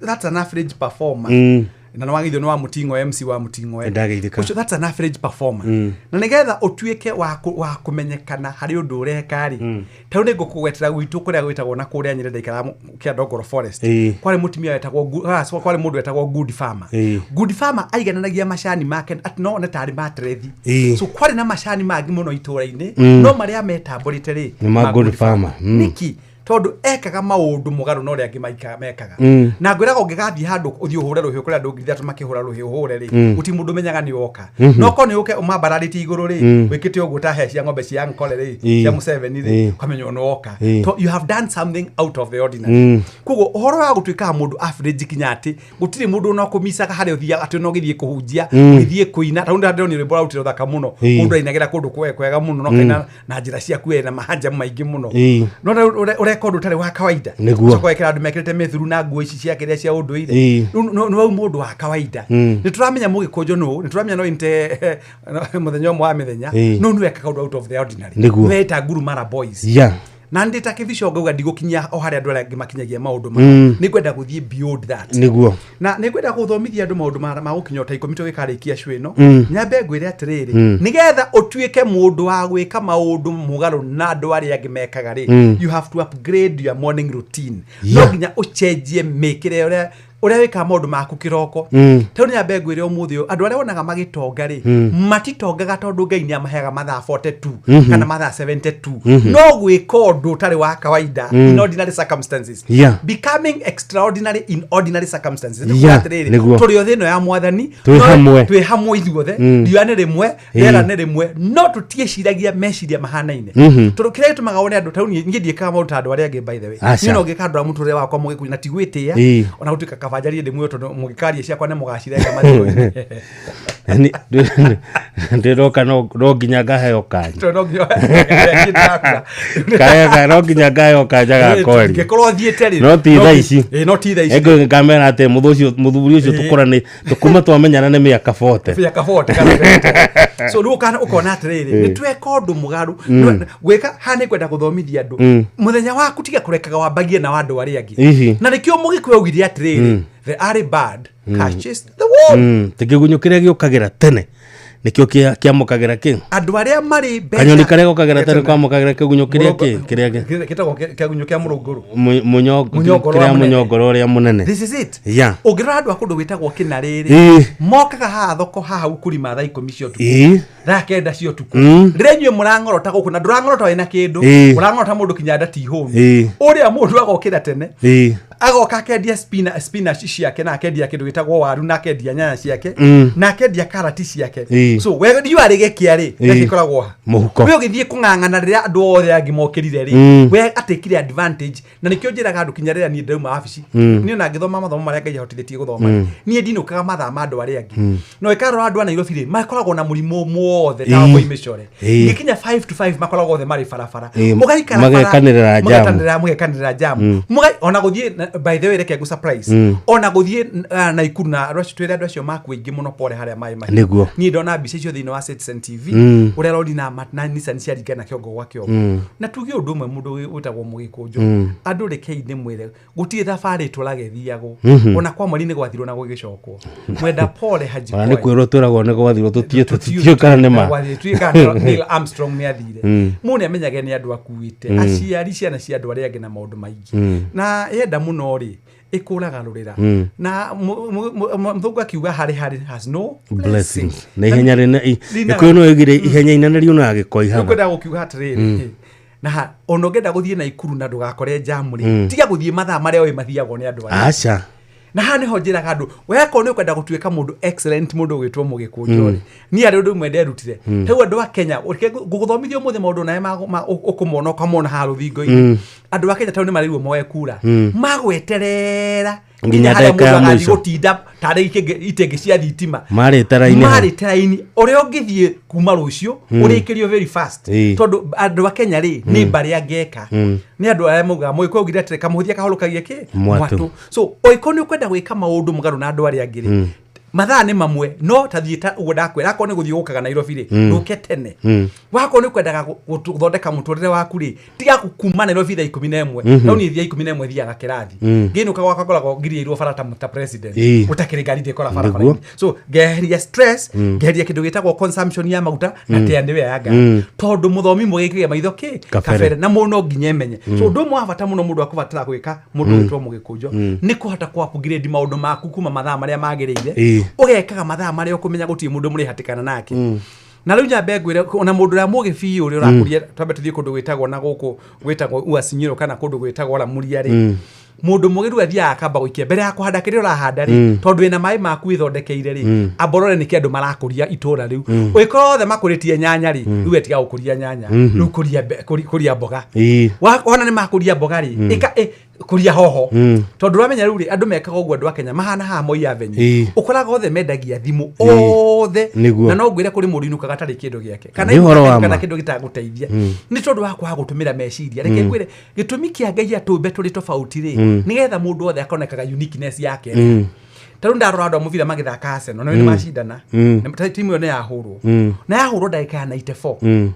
that's an average performer. Na nĩwagĩithio nĩ wa Mũting'oe, MC wa Mũting'oe. Ndageithĩka. Ũcio that's an average performer. Na nĩgetha ũtuĩke wa kũmenyekana harĩ ũndũ ũreka rĩ, ta rĩu nĩ ngũkũgwetera gwitũ kũrĩa gwĩtagwo na kũrĩa Nyĩrĩ, ndaikaraga Kĩandongoro Forest. Kwarĩ mũtumia wetagwo kwarĩ mũndũ wetagwo Good Farmer. Good Farmer aigananagia macani make atĩ no one tarĩ materethi. So kwarĩ na macani mangĩ mũno itũra-inĩ, no marĩa metambũrĩte rĩ Nĩ ma Good Farmer. Nĩkĩ? Tondũ ekaga maũndũ mũgarũ na ũrĩa angĩ mekaga. Na ngwĩraga ũngĩgathiĩ handũ ũthiĩ ũhũre rũhĩ kũrĩa andũ 3,000 makĩhũra rũhĩ ũhũre rĩ, gũtirĩ mũndũ ũmenyaga nĩ woka. No korwo nĩ ũke ũmambararĩtie igũrũ rĩ, wĩkĩte ũguo ta hĩa cia ng'ombe cia Ankole rĩ, cia Museveni rĩ, ũkamenywo nĩ woka. To you have done something out of the ordinary. Koguo ũhoro wa gũtuĩkaga mũndũ average kinya atĩ gũtirĩ mũndũ ona kũmicaga harĩa ũthiaga, atĩ no ũgĩthiĩ kũhunjia, ũgĩthiĩ kũina, ta rĩu ndĩronire rwĩmbo rwarutire ũthaka mũno. Mũndũ ainagĩra kũndũ kwega mũno no kaina na njĩra ciaku we na mahanjamu maingĩ mũno. No rĩu ũreka ũndũ ũtarĩ wa kawaida. Ũcoka wekĩra andũ mekĩrĩte mĩthuru na nguo ici cia kĩrĩa cia ũndũire. Rĩu nĩ wau mũndũ wa kawaida. Nĩ tũramenya mũgĩkũnjũ nũ, nĩ tũramenya no inte mũthenya ũmwe wa mĩthenya. No nĩ wekaga ũndũ out of the ordinary. Nĩ weta Ngurumara Boys. Na ndĩ ta kĩbico ngauga ndigũkinyia o harĩa andũ arĩa angĩ makinyagia maũndũ mao. Nĩ ngwenda gũthiĩ beyond that. Na nĩ ngwenda gũthomithia andũ maũndũ ma gũkinya ta 10 tũgĩkarĩkia show ĩno. Nyambe ngwĩre atĩrĩrĩ, nĩgetha ũtuĩke mũndũ wa gwĩka maũndũ mũgarũ na andũ arĩa angĩ mekaga rĩ, you have to upgrade your morning routine. No nginya ũcenjie mĩkĩre ũrĩa wĩkaga maũndũ maku kĩroko. Ta rĩu nyambe ngwĩre ũmũthĩ ũyũ, andũ arĩa wonaga magĩtonga rĩ, matitongaga tondũ Ngai nĩ amaheaga mathaa 42 kana mathaa 72, no gwĩka ũndũ ũtarĩ wa kawaida in ordinary circumstances. Becoming extraordinary in ordinary circumstances. Nĩ kuga atĩrĩrĩ, tũrĩ othe ĩno ya mwathani. Twĩ hamwe. Twĩ hamwe ithuothe, riũa nĩ rĩmwe, rĩera nĩ rĩmwe, no tũtiĩciragia meciria mahanaine. Tondũ kĩrĩa gĩtũmaga wone andũ ta rĩu niĩ ndiĩkaga maũndũ ta andũ arĩa angĩ, by the way. Aca. Niĩ no ngĩka andũ a mũtũrĩre wakwa mũgĩkũyũ na ti gwĩtĩa, ona gũtuĩka kabanjarie ndĩ muoyo, tondũ mũgĩkaria ciakwa nĩ mũgacirenga mathiko-inĩ. Ndĩroka no nginya ngaheo kanya. Tondũ no nginya Kaega no nginya ngaheo kanya ga kwaria. Ngĩkorwo thiĩte rĩ, No ti thaa ici. Ĩĩ, no ti thaa ici. Ĩngĩ ngamera atĩ mũthuri ũcio tũkũra nĩ tũkuma twamenyana nĩ mĩaka 40. Mĩaka 40 kana 50. So rĩu ũkona atĩrĩrĩ, nĩ tweka ũndũ mũgarũ. Gwĩka haha nĩ kwenda gũthomithia andũ. Mũthenya waku tiga kũrekaga wambagie na wa andũ arĩa angĩ. Na nĩkĩo Mũgĩkũyũ augire atĩrĩrĩ, "The early bird catches the worm." Ti kĩgunyũ kĩrĩa gĩũkagĩra tene nĩkĩo kĩamũkagĩra kĩ Andũ arĩa marĩ mbeca. Kanyoni karĩa gokagĩra tene kwamũkagĩra kĩgunyũ kĩrĩa kĩ kĩrĩa kĩ Gĩtagwo kĩgunyũ kĩa mũrũngũrũ. Mũnyongoro. Mũnyongoro kĩrĩa wa mũnene. Mũnyongoro ũrĩa mũnene. This is it. Ũngĩrora andũ a kũndũ gwĩtagwo Kĩnarĩrĩ, mokaga haha thoko haha Ukulima thaa 10 cia ũtukũ, thaa 9 cia ũtukũ, rĩrĩa inyuĩ mũrang'orota gũkũ, na ndũrang'orota wĩna kĩndũ, ũrang'orota mũndũ kinya nda ti hũnu. Ũrĩa mũndũ agokĩra tene, agoka akendia spinach ciake, na akendia kĩndũ gĩtagwo waru, na akendia nyanya ciake, na akendia karati ciake. So we riũa rĩgĩkĩa rĩ, mbeca ikoragwo ha? Mũhuko. We ũgĩthiĩ kũng'ang'ana rĩrĩa andũ othe angĩ mokĩrire rĩ, we atekire advantage. Na nĩkĩo njĩraga andũ, kinya rĩrĩa niĩ ndauma wabici, niĩ ona ngĩthoma mathomo marĩa Ngai ahotithĩtie gũthoma rĩ, niĩ ndinũkaga mathaa ma andũ arĩa angĩ. No ĩkarora andũ a Nairobi rĩ, makoragwo na mũrimũ mwothe ta wa mĩcore. Ngĩkinya 5 to 5 makoragwo othe marĩ barabara. Mũgaikara bara, Magekanĩrĩra jam. Mũgekanĩrĩra jam. Ona gũthiĩ by the way, reke ngũ surprise, ona gũthiĩ Naikuru na andũ acio, twĩre andũ acio maku aingĩ mũno pore harĩa maĩ mahiũ. Niĩ ndona mbica icio thĩinĩ wa Citizen TV, ũrĩa rori na Nissan ciaringana kĩongo gwa kĩongo. Na tuge ũndũ ũmwe, mũndũ wĩtagwo Mũgĩkũnjũ, andũ rekei ndĩmwĩre, gũtirĩ thabarĩ ĩtũraga ĩthiagwo. Ona kwa mweri nĩ gwathirwo na gũgĩcokwo mwenda pole. Ona nĩ Hajikoe. Kwĩrwo twĩragwo nĩ gwathirwo, tũtiĩte, tũtiũĩ kana nĩ ma. Tũtiũĩ kana Neil Armstrong nĩ athire. Mũndũ nĩ amenyage nĩ andũ akuĩte aciari ciana cia andũ arĩa angĩ na maũndũ maingĩ, na yenda mũno rĩ, ĩkũraga rũrĩra. Na mũthũngũ akiuga harĩ has no blessings na ihenya rĩne Rinaga. Gĩkũyũ no ĩgire ihenya inene riunaga gĩko Rĩu ihana. ngwendaga gũkiuga atĩrĩrĩ, na ona ũngĩenda gũthiĩ Naikuru na ndũgakore jamu rĩ, tiga gũthiĩ mathaa marĩa ũĩ mathiagwo nĩ andũ arĩa. Aca. Na haha nĩho njĩraga andũ, wekorwo nĩ ũkwenda gũtuĩka mũndũ excellent, mũndũ ũgwĩtwo Mũgĩkũnjũ rĩ, niĩ harĩ ũndũ ũmwe nderutire. Rĩu andũ a Kenya, reke ngũgũthomithia ũmũthĩ maũndũ nawe ũkũmona ũkamona haha rũthingo-inĩ. Andũ a Kenya tondũ nĩ marĩirwo moe kura, magweterera Nginya harĩa ndagĩka ya mũndũ agathiĩ mũico. Gũtinda tarĩ itenge cia thitima. Marĩte raini hau. Marĩte raini ũrĩa ũngĩthiĩ kuma rũciũ ũrĩkĩrio very fast. Tondũ andũ a Kenya rĩ, nĩ mbarĩ angeka, nĩ andũ arĩa maugaga, Mũgĩkũyũ augire atĩrĩ, kamũhũthia kahũrũkagia kĩ Mwatũ. So ũngĩkorwo nĩ ũkwenda gwĩka maũndũ mũgarũ na andũ arĩa angĩ rĩ, mathaa nĩ mamwe, no tathiĩ ta ũguo ndakwĩra, akorwo nĩ gũthiĩ gũkaga Nairobi rĩ, ndũke tene. Wakorwo nĩ ũkwendaga gũthondeka mũtũrĩre waku rĩ, tiga kuma Nairobi thaa 11. No niĩ thaa 11 thiaga kĩrathi, ngĩinũka gwakwa ngoragwo ngirĩirwo bara ta president. Gũtakĩrĩ ngari ndĩkora barabara-inĩ. So ngeheria stress, ngeheria kĩndũ gĩtagwo consumption ya maguta na tea nĩwe ya ngari, tondũ mũthomi mũgĩkĩgĩa maitho kĩ Kabere. Na mũndũ no nginya emenye. So ũndũ ũmwe wa bata mũno mũndũ akũbatara gwĩka, mũndũ gwĩtwo Mũgĩkũnjo, nĩ kũhota kũ upgrade maũndũ maku kuma mathaa marĩa magĩrĩire, ũgekaga mathaa marĩa ũkũmenya gũtirĩ mũndũ mũrĩhatĩkana nake. Na rĩu nyambe ngwĩre, ona mũndũ ũrĩa mũgĩ biũ ũrĩa ũrakũria, twambe tũthiĩ kũndũ gwĩtagwo na gũkũ gwĩtagwo Uasin kana kũndũ gwĩtagwo Ramuria rĩ, mũndũ mũgĩ rĩu athiaga akamba gũikia mbere ya kũhanda kĩrĩa ũrahanda rĩ, tondũ wĩna maĩ maku wĩthondekeire rĩ, amba ũrore nĩkĩ andũ marakũria itũra rĩu. Ũngĩkorwo othe makũrĩtie nyanya rĩ, rĩu we tiga gũkũria nyanya, rĩu kũria kũria mboga. Wona nĩ makũria mboga rĩ, ĩka kũria hoho, tondũ ũramenya rĩu rĩ, andũ mekaga ũguo. Andũ a Kenya mahana haha Moi Avenue, ũkoraga othe mendagia thimũ othe. Na no ngwĩre kũrĩ mũndũ inũkaga atarĩ kĩndũ gĩake kana Nĩ ũhoro inũkaga wa kana ma. kĩndũ gĩtagũteithia, nĩ tondũ wa kwaga gũtũmĩra meciria. Reke ngwĩre gĩtũmi kĩa Ngai atũmbe tũrĩ tofauti rĩ, nĩgetha mũndũ wothe akonekaga uniqueness yake. Ta rĩu ndarora andũ a mũbira magĩthaka Arsenal, na nĩ macindana. Na timu ĩyo nĩ yahũrwo, na yahũrwo ndagĩka ya 94,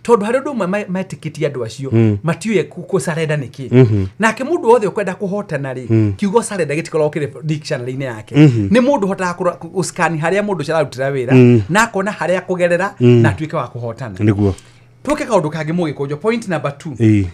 tondũ harĩ ũndũ ũmwe metĩkĩtie andũ acio, matiũĩ kũcarenda nĩ kĩ. Nake mũndũ wothe ũkwenda kũhotana rĩ, kiugo surrender gĩtikoragwo kĩrĩ dictionary-inĩ yake. Nĩ mũndũ ũhotaga gũscan harĩa mũndũ ũcio ararutĩra wĩra, na akona harĩa kũgerera na atuĩke wa kũhotana. Tũke kaũndũ kangĩ, Mũgĩkũnjo, point number two. Hey,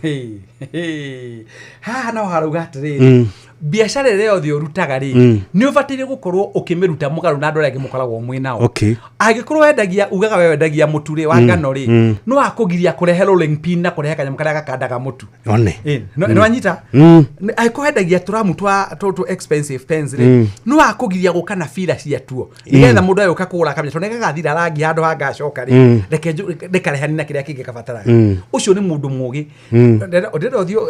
hey. Haha naho harauga atĩrĩrĩ, biacara ĩrĩa yothe ũrutaga rĩ, nĩ ũbataire gũkorwo ũkĩmĩruta mũgarũ na andũ arĩa angĩ mũkoragwo mwĩ nao. Angĩkorwo wendagia, ugaga we wendagia mũtu rĩ, wa ngano rĩ, no akũgiria kũrehe rolling pin na kũrehe kanyamũ karĩa gakandaga mũtu. One. Nĩ wanyita? Angĩkorwo wendagia tũramu twa tũ expensive pens rĩ, no akũgiria gũka na bira ciatuo, nĩgetha mũndũ agĩũka kũgũra akamenya tondũ nĩgagathira rangi handũ hangacoka rĩ, reke ndĩkarehani na kĩrĩa kĩngĩ kabataraga. Ũcio nĩ mũndũ mũgĩ. Ndĩrenda ũthiĩ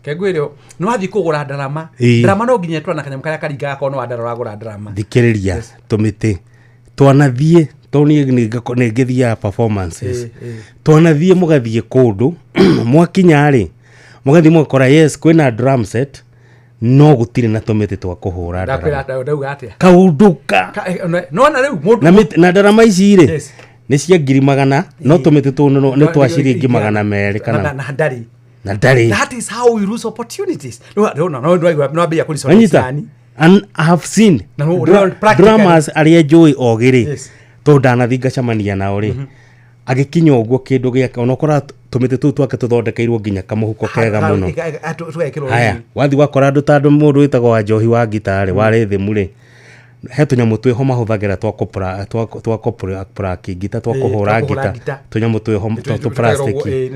kengwĩre, nĩ wathiĩ kũgũra ndarama, ndarama no nginya ĩtwara na kanyamũ karĩa karingaga korwo nĩ wa ndara ũragũra ndarama. Thikĩrĩria, tũmĩtĩ twanathiĩ, tondũ niĩ nĩ ngĩthiaga performances. Twanathiĩ mũgathiĩ kũndũ, mwakinya rĩ, mũgathiĩ mũgakora yes, kwĩna drum set, no gũtirĩ na tũmĩtĩ twa kũhũra ndarama. Ndakwĩra ndauga atĩa? Kaũndũ ka Nona rĩu mũndũ na ndarama ici rĩ, Nĩ cia ngiri magana no tũmĩtĩ tũu nĩ twa ciringi 200 kana na ndarĩ. Na ndarĩ. That is how we lose opportunities. No ambia kũriconia. And I have seen dramas arĩa njũĩ ogĩ rĩ, tondũ ndanathi ngacemania nao rĩ, agĩkinya ũguo kĩndũ gĩake onakora tũmĩtĩ tũu twake tũthondekeirwo nginya kamũhuko kega mũno. Haya, wathi wakora andũ ta andũ mũndũ wĩtagwo wa njohi wa ngitarĩ warĩ thĩmu rĩ, he tũnyamũ twĩho mahũthagĩra twa kũpuraki ngita, twa kũhũra ngita, tũnyamũ twĩho twa plastiki,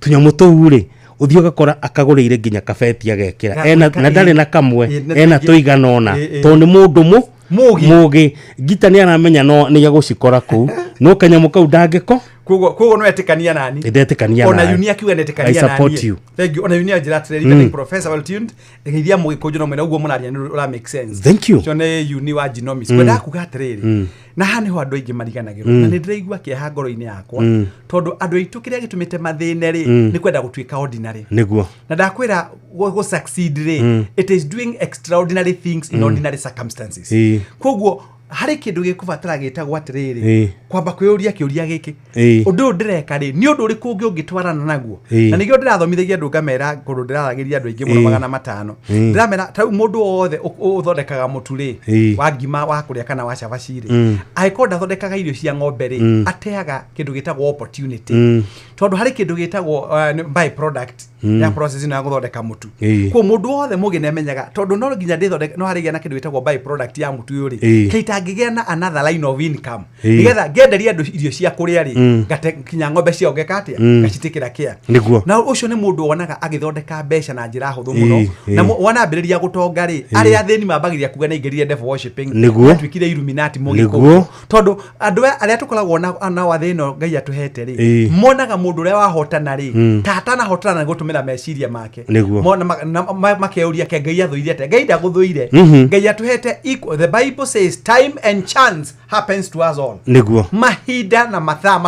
tũnyamũ tũu rĩ ũthiĩ ũgakora akagũrĩire nginya kabeti agekĩra ena na ndarĩ na kamwe ena tũigana ũna tondũ nĩ mũndũ mũgĩ ngita nĩ aramenya no nĩ egũcikora kũu no kanyamũ kau ndangĩko. Koguo no etĩkania nani? Ndetĩkania nawe. Ona Yunia kiuga netĩkania nani. I support you. Thank you. Ona Yunia njĩra atĩrĩrĩ, professor well tuned. Ngeithia mũgĩkũnjũ no mwena ũguo mũraria nĩ ũra make sense. Thank you. Ũcio nĩ Yuni wa genomics. Kwenda kuga atĩrĩrĩ, na haha nĩho andũ aingĩ mariganagĩrwo. Na nĩ ndĩraigua kĩeha ngoro-inĩ yakwa. Tondũ andũ aitũ kĩrĩa gĩtũmĩte mathĩne rĩ, nĩ kwenda gũtuĩka ordinary. Nĩguo. Na ndakwĩra gũ succeed rĩ, it is doing extraordinary things in ordinary circumstances. Koguo harĩ kĩndũ gĩkũbatara gĩtagwo atĩrĩrĩ, kwamba kwĩyũria kĩũria gĩkĩ, ũndũ ũyũ ndĩreka rĩ, nĩ ũndũ ũrĩkũ ũngĩ ũngĩtwarana naguo? Na nĩkĩo ndĩrathomithagia andũ ngamera kũndũ ndĩraragĩria andũ aingĩ mũno 500. Ndĩramera ta rĩu mũndũ wothe ũthondekaga mũtu rĩ, wa ngima wa kũrĩa kana wa cabaci rĩ, angĩkorwo ndathondekaga irio cia ng'ombe rĩ, ateaga kĩndũ gĩtagwo opportunity. Tondũ harĩ kĩndũ gĩtagwo by product ya process ĩno ya gũthondeka mũtu. Koguo mũndũ wothe mũgĩ nĩamenyaga tondũ no nginya ndĩthondeke, no harĩgĩa na kĩndũ gĩtagwo by product ya mũtu ũyũ rĩ, kĩitangĩgĩa na another line of income nĩgetha ngenderia andũ irio cia kũrĩa rĩ, ngate kinya ng'ombe ciao ngeka atĩa, ngacitĩkĩra kĩa. Nĩguo. Na ũcio nĩ mũndũ wonaga agĩthondeka mbeca na njĩra hũthũ mũno. Na wanambĩrĩria gũtonga rĩ, arĩa athĩni mambagĩrĩria kuga nĩ aingĩrire devil worshiping, atuĩkire Illuminati mũgĩkũyũ. Tondũ andũ arĩa tũkoragwo nao athĩ ĩno Ngai atũhete rĩ, monaga mũndũ ũrĩa wahotana rĩ, ta atanahotana nĩ gũtũmĩra meciria make. Mona makeuria ke Ngai athũire atĩa? Ngai ndagũthũire. Ngai atũhete equal. The Bible says time and chance happens to us all. Nĩguo. Mahinda na mathaa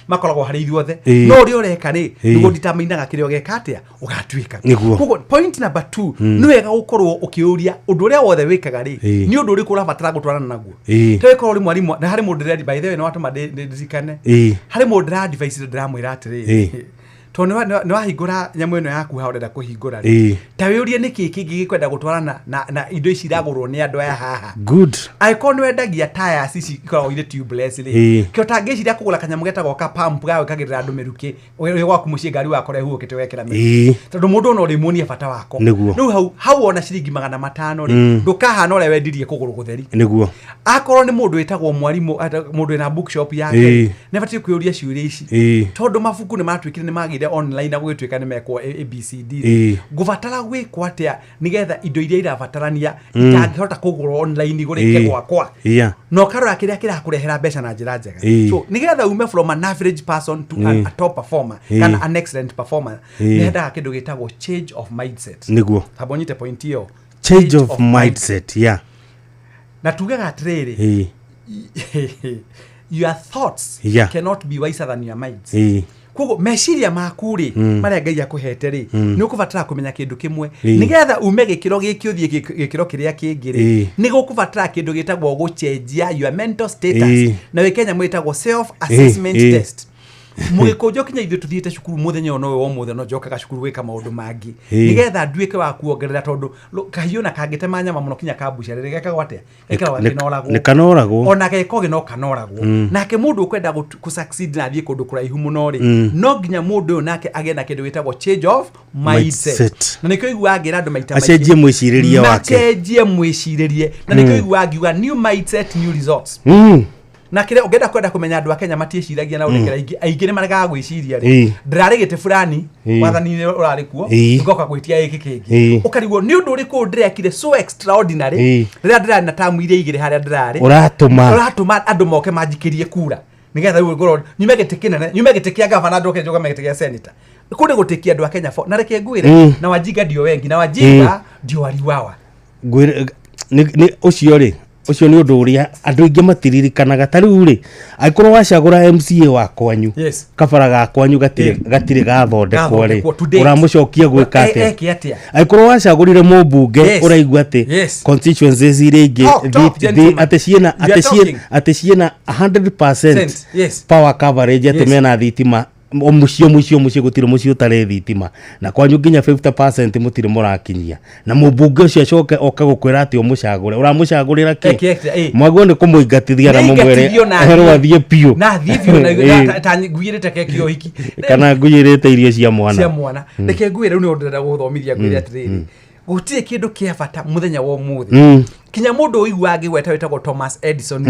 makoragwo harĩ ithuothe. No ũrĩa ũreka rĩ, nĩguo nditamainaga kĩrĩa ũgeka atĩa, ũgatuĩka. Koguo point number 2, nĩ wega gũkorwo ũkĩũria ũndũ ũrĩa wothe wĩkaga rĩ, nĩ ũndũ ũrĩkũ ũrabatara gũtwarana naguo. Ta wĩkorwo ũrĩ mwarimũ, na harĩ mũndũ ndĩra, by the way, nĩ watũma ndirikane. Harĩ mũndũ ndĩra advice ndĩramwĩra atĩrĩrĩ, tondũ nĩ wahingũra nyamũ ĩno yaku haha ũrenda kũhingũra rĩ, ta wĩũrie nĩkĩ kĩngĩ gĩkwenda gũtwarana na indo ici iragũrwo nĩ andũ aya haha. Good. Angĩkorwo nĩ wendagia tires ici ikoragwo irĩ tubeless rĩ, kĩo tangĩciria kũgũra kanyamũ getagwo ka pump ga gwĩkagĩrĩra andũ mĩrukĩ, wĩ gwaku mũciĩ ngari wakora ĩhuhũkĩte wekĩra mĩrukĩ. Tondũ mũndũ ona ũrĩmuonia bata wako. Rĩu hau wona ciringi 500 rĩ, ndũkahana ũrĩa wendirie kũgũrũ gũtheri. Nĩguo. Akorwo nĩ mũndũ wĩtagwo mwarimũ, mũndũ wĩna bookshop yake, nĩ abatiĩ kwĩyũria ciũria ici. Tondũ mabuku nĩ matuĩkire nĩ magĩire online na gũgĩtuĩka nĩ mekwo ABCD. Ngũbatara gwĩkwo atĩa nĩgetha indo iria irabatarania itangĩhota kũgũrwo online igũrĩke gwakwa. Na ũkarora kĩrĩa kĩrakũrehera mbeca na njĩra njega. So nĩgetha ume from an average person to a top performer kana an excellent performer, nĩhendaga kĩndũ gĩtagwo change of mindset. Nĩguo. Tamba ũnyite point ĩyo. Change of mindset, yeah. Na tugaga atĩrĩrĩ, your thoughts cannot be wiser than your minds. Koguo meciria maku rĩ, marĩa Ngai akũhete rĩ, nĩ ũkũbatara kũmenya kĩndũ kĩmwe nĩgetha ume gĩkĩro gĩkĩ ũthiĩ gĩkĩro kĩrĩa kĩngĩ rĩ, nĩ gũkũbatara kĩndũ gĩtagwo gũcenjia your mental status, na wĩ Kenya mwĩtagwo self assessment test. Mũgĩkũnjũ kinya ithuĩ tũthiĩte cukuru mũthenya ũyũ wa ũmũthĩ no njokaga cukuru gwĩka maũndũ mangĩ nĩgetha nduĩke wa kuongerera, tondũ kahiũ na kangĩtema nyama mũno kinya kambuca rĩ, gekagwo atĩa? Nĩ kanoragwo. Ona gekoge no kanoragwo. Nake mũndũ ũkwenda gũ succeed na athiĩ kũndũ kũraihu mũno rĩ, no nginya mũndũ ũyũ nake agĩe na kĩndũ gĩtagwo change of mindset. Na nĩkĩo iguaga ngĩra andũ maita maingĩ acenjie mwĩcirĩrie wake. Macenjie mwĩcirĩrie. Na nĩkĩo iguaga ngiuga new mindset, new results. Na kĩrĩa ũngĩenda kwenda kũmenya andũ a Kenya matiĩciragia na ũrekera aingĩ nĩ maregaga gwĩciria rĩ, ndĩrarĩ gĩtĩ fulani wathani-inĩ ũrarĩ kuo, ngoka gwĩtia gĩkĩ kĩngĩ, ũkarigwo nĩ ũndũ ũrĩkũ ndĩrekire so extraordinary rĩrĩa ndĩrarĩ na tamu iria igĩrĩ harĩa ndĩrarĩ, ũratũma andũ moke manjikĩrie kura nĩgetha rĩu ngorwo nyume gĩtĩ kĩnene, nyume gĩtĩ kĩa gavana ndoke njũgame gĩtĩ gĩa senator. Kũu nĩ gũtĩkia andũ a Kenya na reke ngwĩre, na Wajinga ndio wengi, na Wajinga ndio waliwawa. Ngwĩre ũcio rĩ, Ũcio nĩ ũndũ ũrĩa andũ aingĩ matiririkanaga. Ta rĩu rĩ, angĩkorwo wacagũra MCA wa kwanyu, kabara ga kwanyu gatirĩ gathondekwo rĩ, Gathondekwo to date. Ũramũcokia gwĩka atĩa? Eke atĩa? Angĩkorwo wacagũrire mũmbunge, ũraigua atĩ constituencies iria ingĩ Talk, talk, gentlemen. atĩ ciĩna You are talking. atĩ ciĩna 100% Cent, yes. power coverage, atĩ mena thitima o mũciĩ, o mũciĩ, o mũciĩ, gũtirĩ mũciĩ ũtarĩ thitima, na kwanyu nginya 50% mũtirĩ mũrakinyia, na mũmbunge ũcio acoke oke gũkwĩra atĩ ũmũcagũre, ũramũcagũrĩra kĩ? Eke atĩa, ĩ. Mwagwo nĩ kũmũingatithia na mũmwĩre Nĩingatithio na herwo athiĩ. athiĩ biũ. Na athiĩ biũ na ta nguĩrĩte keki ya ũhiki kana nguyĩrĩte irio cia mwana. Cia mwana. Reke ngwĩre, rĩu nĩ ũndũ ndĩrenda gũthomithia, ngwĩre atĩrĩrĩ, gũtirĩ kĩndũ kĩa bata mũthenya wa ũmũthĩ kinya mũndũ ũiguaga ngĩgweta wĩtagwo Thomas Edison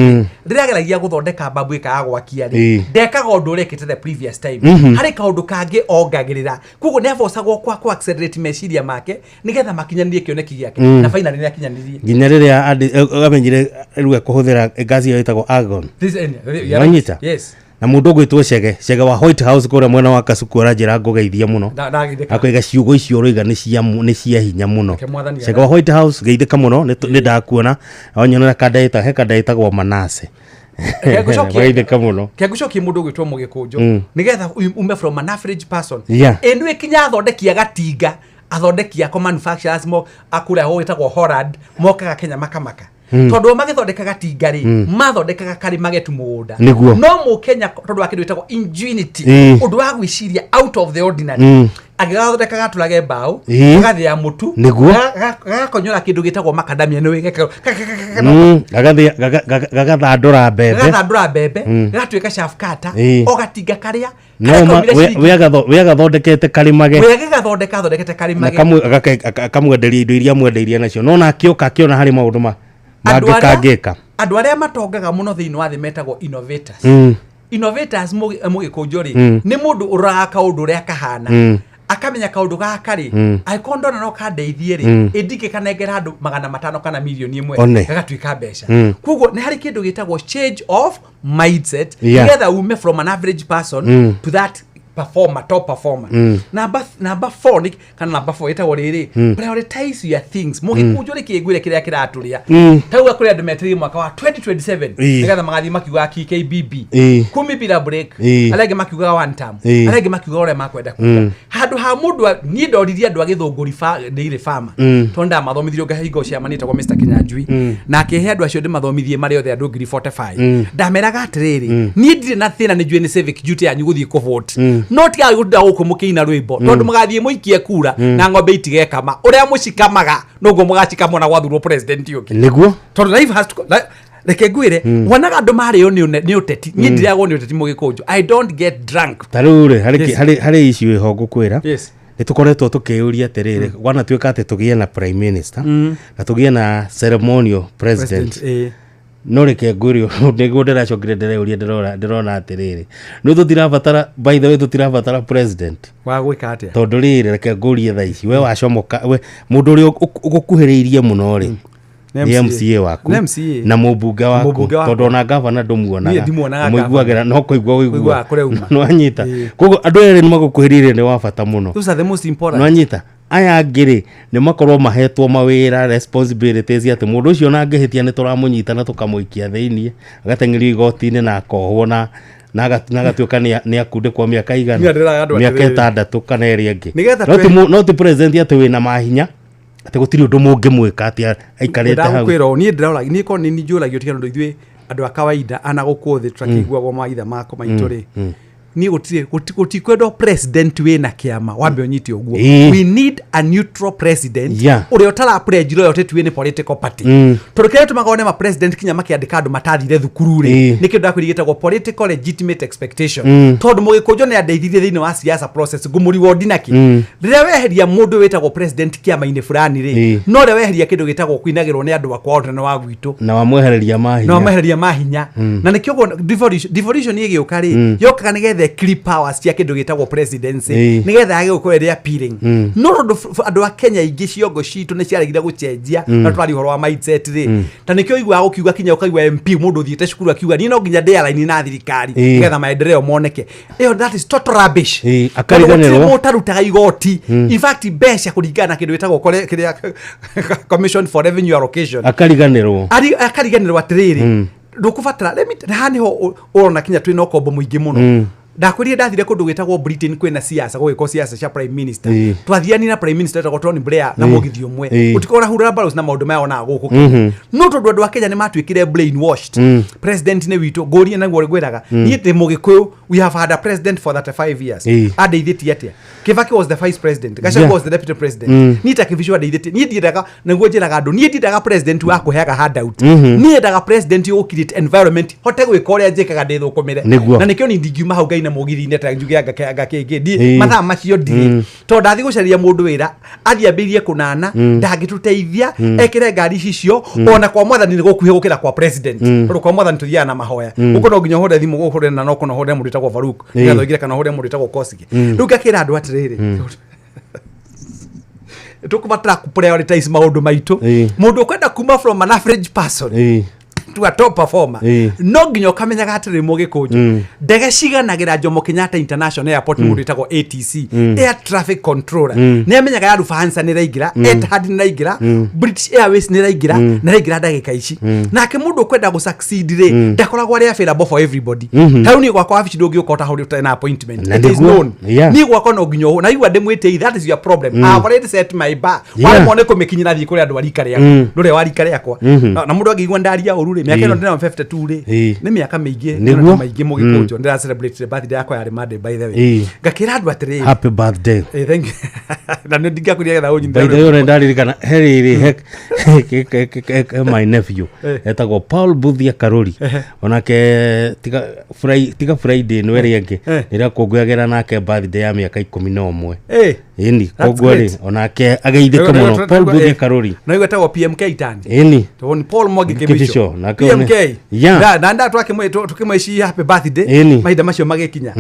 rĩrĩa ageragia gũthondeka mbabu ĩkaga gwakia rĩ, ndekaga ũndũ ũrĩa ekĩte the previous time. Harĩ kaũndũ kangĩ ongagĩrĩra, koguo nĩ abocagwo kwa ku accelerate meciria make nĩgetha makinyanĩrie kĩoneki gĩake. Na finally nĩ akinyanĩrie. Nginya rĩrĩa amenyire rĩu ekũhũthĩra ngaci ĩyo ĩtagwo argon. You are Wanyita? right. Yes. Na mũndũ ũgwĩtwo Cege Cege wa White House kũrĩa mwena wa Kasuku aranjĩra ngũgeithia mũno. Ndagithĩka. Akoiga ciugo icio ũroiga nĩ cia hinya mũno. Reke Mwathani Cege wa White House, geithĩka mũno, nĩ ndakuona wanyonera kanda he kanda ĩtagwo Manase. Reke ngũcokie. Geithĩka mũno. Kengũcokie mũndũ ũgwĩtwo mũgĩkũnjũ nĩgetha ume from an average person. Ĩndũ ĩkinya athondeki a gatinga, athondeki ako manufacturers mo akũrĩa gwĩtagwo Holland mokaga Kenya makamaka, tondũ o magĩthondeka gatinga rĩ, mathondekaga karĩ magetu mũgũnda. No mũkenya, tondũ wa kĩndũ gĩtagwo ingenuity, ũndũ wa gwĩciria out of the ordinary, agĩgathondeka gatũrage mbaũ, gagathĩa mũtu, gagakonyora kĩndũ gĩtagwo macadamia nĩ Gagathandũra mbembe. Gagathandũra mbembe, gagatuĩka chaff cutter. O gatinga karĩa No karĩa kaumire ciringi we agathondekete karĩmage. We agĩgathondeka athondekete Na karĩmage. Akamwenderia indo iria amwendeirie nacio, no na akĩũka akĩona harĩ maũndũ ma Andũ mangĩ arĩa- kangĩka. Andũ arĩa matongaga mũno thĩinĩ wa thĩ metagwo innovators. Innovators, mũgĩkũnjũ rĩ, nĩ mũndũ ũroraga kaũndũ ũrĩa kahana, akamenya kaũndũ gaka rĩ, angĩkorwo ndona no kandeithie rĩ, ĩndingĩkanengera andũ 500 kana mirioni 1 One. gagatuĩka mbeca. Koguo nĩ harĩ kĩndũ gĩtagwo change of mindset nĩgetha ume from an average person to that performer, top performer. Number four nĩ kana number four ĩtagwo rĩrĩ, prioritize your things. Mũgĩkũnjũ rĩ, kĩngwĩre kĩrĩa kĩratũrĩa tauga kũrĩ andũ metereire mwaka wa 2027 nĩgetha magathiĩ makiugaga KKBB, kumi bila break. Arĩa angĩ makiugaga one term. Arĩa angĩ makiugaga ũrĩa makwenda kuga. Handũ ha mũndũ niĩ ndoririe andũ a Gĩthũngũri dairy farmer, tondũ ndamathomithirio ngahingo chairman etagwo Mr Kinyanjui, na akĩhe andũ acio ndĩmathomithie marĩ othe andũ 45,000. Ndameraga atĩrĩrĩ, niĩ ndirĩ na thĩna, nĩ njũĩ nĩ civic duty yanyu gũthiĩ kũvote, no tigaga gũtinda gũkũ mũkĩina rwĩmbo, tondũ mũgathiĩ mũikie kura na ng'ombe itigekama. Ũrĩa mũcikamaga noguo mũgacikama ona gwathurwo president ũngĩ. Tondũ life has to reke ngwĩre, wonaga andũ marĩo nĩ ũteti. Niĩ ndirĩagwo nĩ ũteti, mũgĩkũnjũ. I don't get drunk. Ta rĩu rĩ, harĩ issue ĩho ngũkwĩra. Nĩ tũkoretwo tũkĩũria atĩrĩrĩ, gwanatuĩka atĩ tũgĩe na prime minister na tũgĩe na ceremonial president, no reke ngwĩre, nĩguo ndĩracokire ndĩreuria, ndĩrona atĩrĩrĩ, nĩ tũtirabatara, by the way, tũtirabatara president. Wa gwĩka atĩa? Tondũ rĩrĩ, reke ngũrie, thaa ici we wacomoka, we mũndũ ũrĩa ũgũkuhĩrĩirie mũno rĩ, Nĩ nĩ MCA. MCA waku. Nĩ MCA. Na mũmbunge waku. Mũmbunge wakwa. Tondũ ona gavana ndũmuonaga. Niĩ ndimuonaga. Mũiguagĩra no kũigua. Ũiguaga Ũigua kũrĩa uma. Nĩwanyita? Koguo andũ erĩ nĩ magũkuhĩrĩirie nĩ wa bata mũno. Those are the most important. Nĩwanyita? Aya angĩ rĩ, nĩ makorwo mahetwo mawĩra, responsibilities, atĩ mũndũ ũcio ona angĩhĩtia nĩ tũramũnyita na tũkamũikia thĩiniĩ, agateng'erio igoti-inĩ na akohwo na agatuĩka nĩ akundĩkwo mĩaka igana, Niĩ ndĩraga andũ mĩaka atĩrĩrĩ. 6 kana ĩrĩa ĩngĩ. Nĩgetha No ti no ti president atĩ wĩna mahinya atĩ gũtirĩ ũndũ mũngĩmwĩka atĩ aikarĩte hau. Ndakwĩra ũũ, niĩ ndĩrora niĩ korwo nĩ njũragio, tiga ũndũ ithuĩ andũ a kawaida ana gũkũ thĩ tũtakĩiguagwo maitha mako maitũ rĩ, niĩ gũtirĩ gũtikwendwo president wĩna kĩama wambe ũnyite ũguo. We need a neutral president ũrĩa ũtara pledge loyalty to any political party, tondũ kĩrĩa gĩtũmaga one ma president kinya makĩandĩka andũ matathire thukuru rĩ, nĩ kĩndũ ndakwĩra gĩtagwo political legitimate expectation. Tondũ mũgĩkũnjũ nĩ andeithirie thĩinĩ wa siasa process, ngũmũriwondi nakĩ, rĩrĩa weheria mũndũ wĩtagwo president kĩama-inĩ fulani rĩ, no ũrĩa weheria kĩndũ gĩtagwo kũinagĩrwo nĩ andũ akwa ũnene wa gwitũ. Na wamwehereria mahinya. Na wamehereria mahinya. Na nĩkĩo ũguo devolution ĩgĩũka rĩ, yokaga nĩgetha the powers cia kĩndũ gĩtagwo presidency nĩgetha yage gũkorwo ĩrĩ appealing. No tondũ andũ a Kenya aingĩ ciongo citũ nĩ ciaregire gũcenjia, na twaria ũhoro wa mindset rĩ, ta nĩkĩo ũiguaga gũkiuga kinya ũkaigua MP mũndũ ũthiĩte cukuru akiuga niĩ no nginya ndĩ align na thirikari nĩgetha maendeleo moneke. Ĩyo, that is total rubbish. Akariganĩrwo. Tondũ gũtirĩ ũtarutaga igoti. In fact, mbeca kũringana na kĩndũ gĩtagwo kĩrĩa Commission for Revenue Allocation. Akariganĩrwo. Akariganĩrwo atĩrĩrĩ, ndũkũbatara na haha nĩho ũrona kinya twĩna ũkombo mũingĩ mũno. Ndakwĩrire ndathire kũndũ gwĩtagwo Britain, kwĩna siasa, gũgĩkwo siasa cia prime minister. Twathiani na prime minister wetagwo Tony Blair na mũgithi ũmwe. Ũtikorwo ũrahurũra barũci na maũndũ maya onaga gũkũ Kenya. No tondũ andũ a Kenya nĩ matuĩkire brainwashed, president nĩ witũ. Ngũrie naguo ngwĩraga, niĩ ndĩ Mũgĩkũyũ, we have had a president for 35 years. Andeithĩtie atĩa? Kibaki was the vice president, Gachagua was the deputy president. Niĩ ta Kibicho andeithĩtie? Niĩ ndiendaga, nĩguo njĩraga andũ, niĩ ndiendaga president wa kũheaga handout. Niĩ nyendaga president ũgũ create environment hote gwĩka ũrĩa njĩkaga ndĩthũkũmĩre. Na nĩkĩo niĩ ndingiuma hau ngaina mũgithi-inĩ ta njuge anga kĩngĩ. Mathaa macio ndirĩ, tondũ ndathiĩ gũcaria mũndũ wĩra athiĩ ambĩrĩrie kũnana, ndangĩtũteithia. Ekĩre ngari icio ona kwa mwathani nĩ gũkuhĩ gũkĩra kwa president, tondũ kwa mwathani tũthiaga na mahoya. Gũkũ no nginya ũhũre thimũ, ũhũre na no kũna ũhũre mũndũ wĩtagwo Faruk nĩgetha ũingĩre, kana ũhũre mũndũ wĩtagwo Kosigi. Rĩu ngakĩra andũ atĩrĩrĩ, tũkũbatara kũ prioritize maũndũ maitũ. Mũndũ ũkwenda kuma from an average person to a top performer, no nginya ũkamenyaga atĩrĩ, mũgĩkũnjũ, ndege ciganagĩra Jomo Kenyatta International Airport. Mũndũ wĩtagwo ATC, air traffic controller, nĩ amenyaga ya Lufthansa nĩ ĩraingĩra, Etihad nĩ ĩraingĩra, British Airways nĩ ĩraingĩra, na ĩraingĩra ndagĩka ici. Nake mũndũ ũkwenda gũ succeed rĩ, ndakoragwo arĩ available for everybody. Ta rĩu niĩ gwakwa wabici ndũngĩũka ũtahũrĩ ũtarĩ na appointment. Na It is nĩguo. known. Niĩ gwakwa no nginya ũhũ na igua ndĩmwĩte, that is your problem. I have already set my bar. Waremwo nĩ kũmĩkinyĩra, thiĩ kũrĩ andũ a rika rĩakwa, ndũrĩa wa rika rĩakwa. Na mũndũ angĩigua ndaria ũru rĩ, mĩaka ĩno ndĩna 52 rĩ, nĩ mĩaka mĩingĩ. Maingĩ mũgĩkũnjũ ndĩra celebrate birthday yakwa yarĩ Monday, by the way. Ngakĩra andũ atĩrĩrĩ. Happy birthday. Thank you. Na nĩ ndingĩakũria getha ũnyite. By the way, ũrĩa ndaririkana he rĩrĩ, he my nephew etagwo Paul Buthia Karuri, onake tiga Friday ĩno ĩrĩa ĩngĩ ĩrĩa kũngũyagĩra nake birthday ya mĩaka 11. Ĩni. That's Koguo rĩ, great. onake ageithĩke mũno, Paul Buthia Karuri. Na igua etagwo PMK Itani. Ĩni. Tondũ nĩ Paul Mwangi Kibicho, Kibicho. nake PMK. Na nda tukimwĩci happy birthday. Mahinda macio magĩkinya.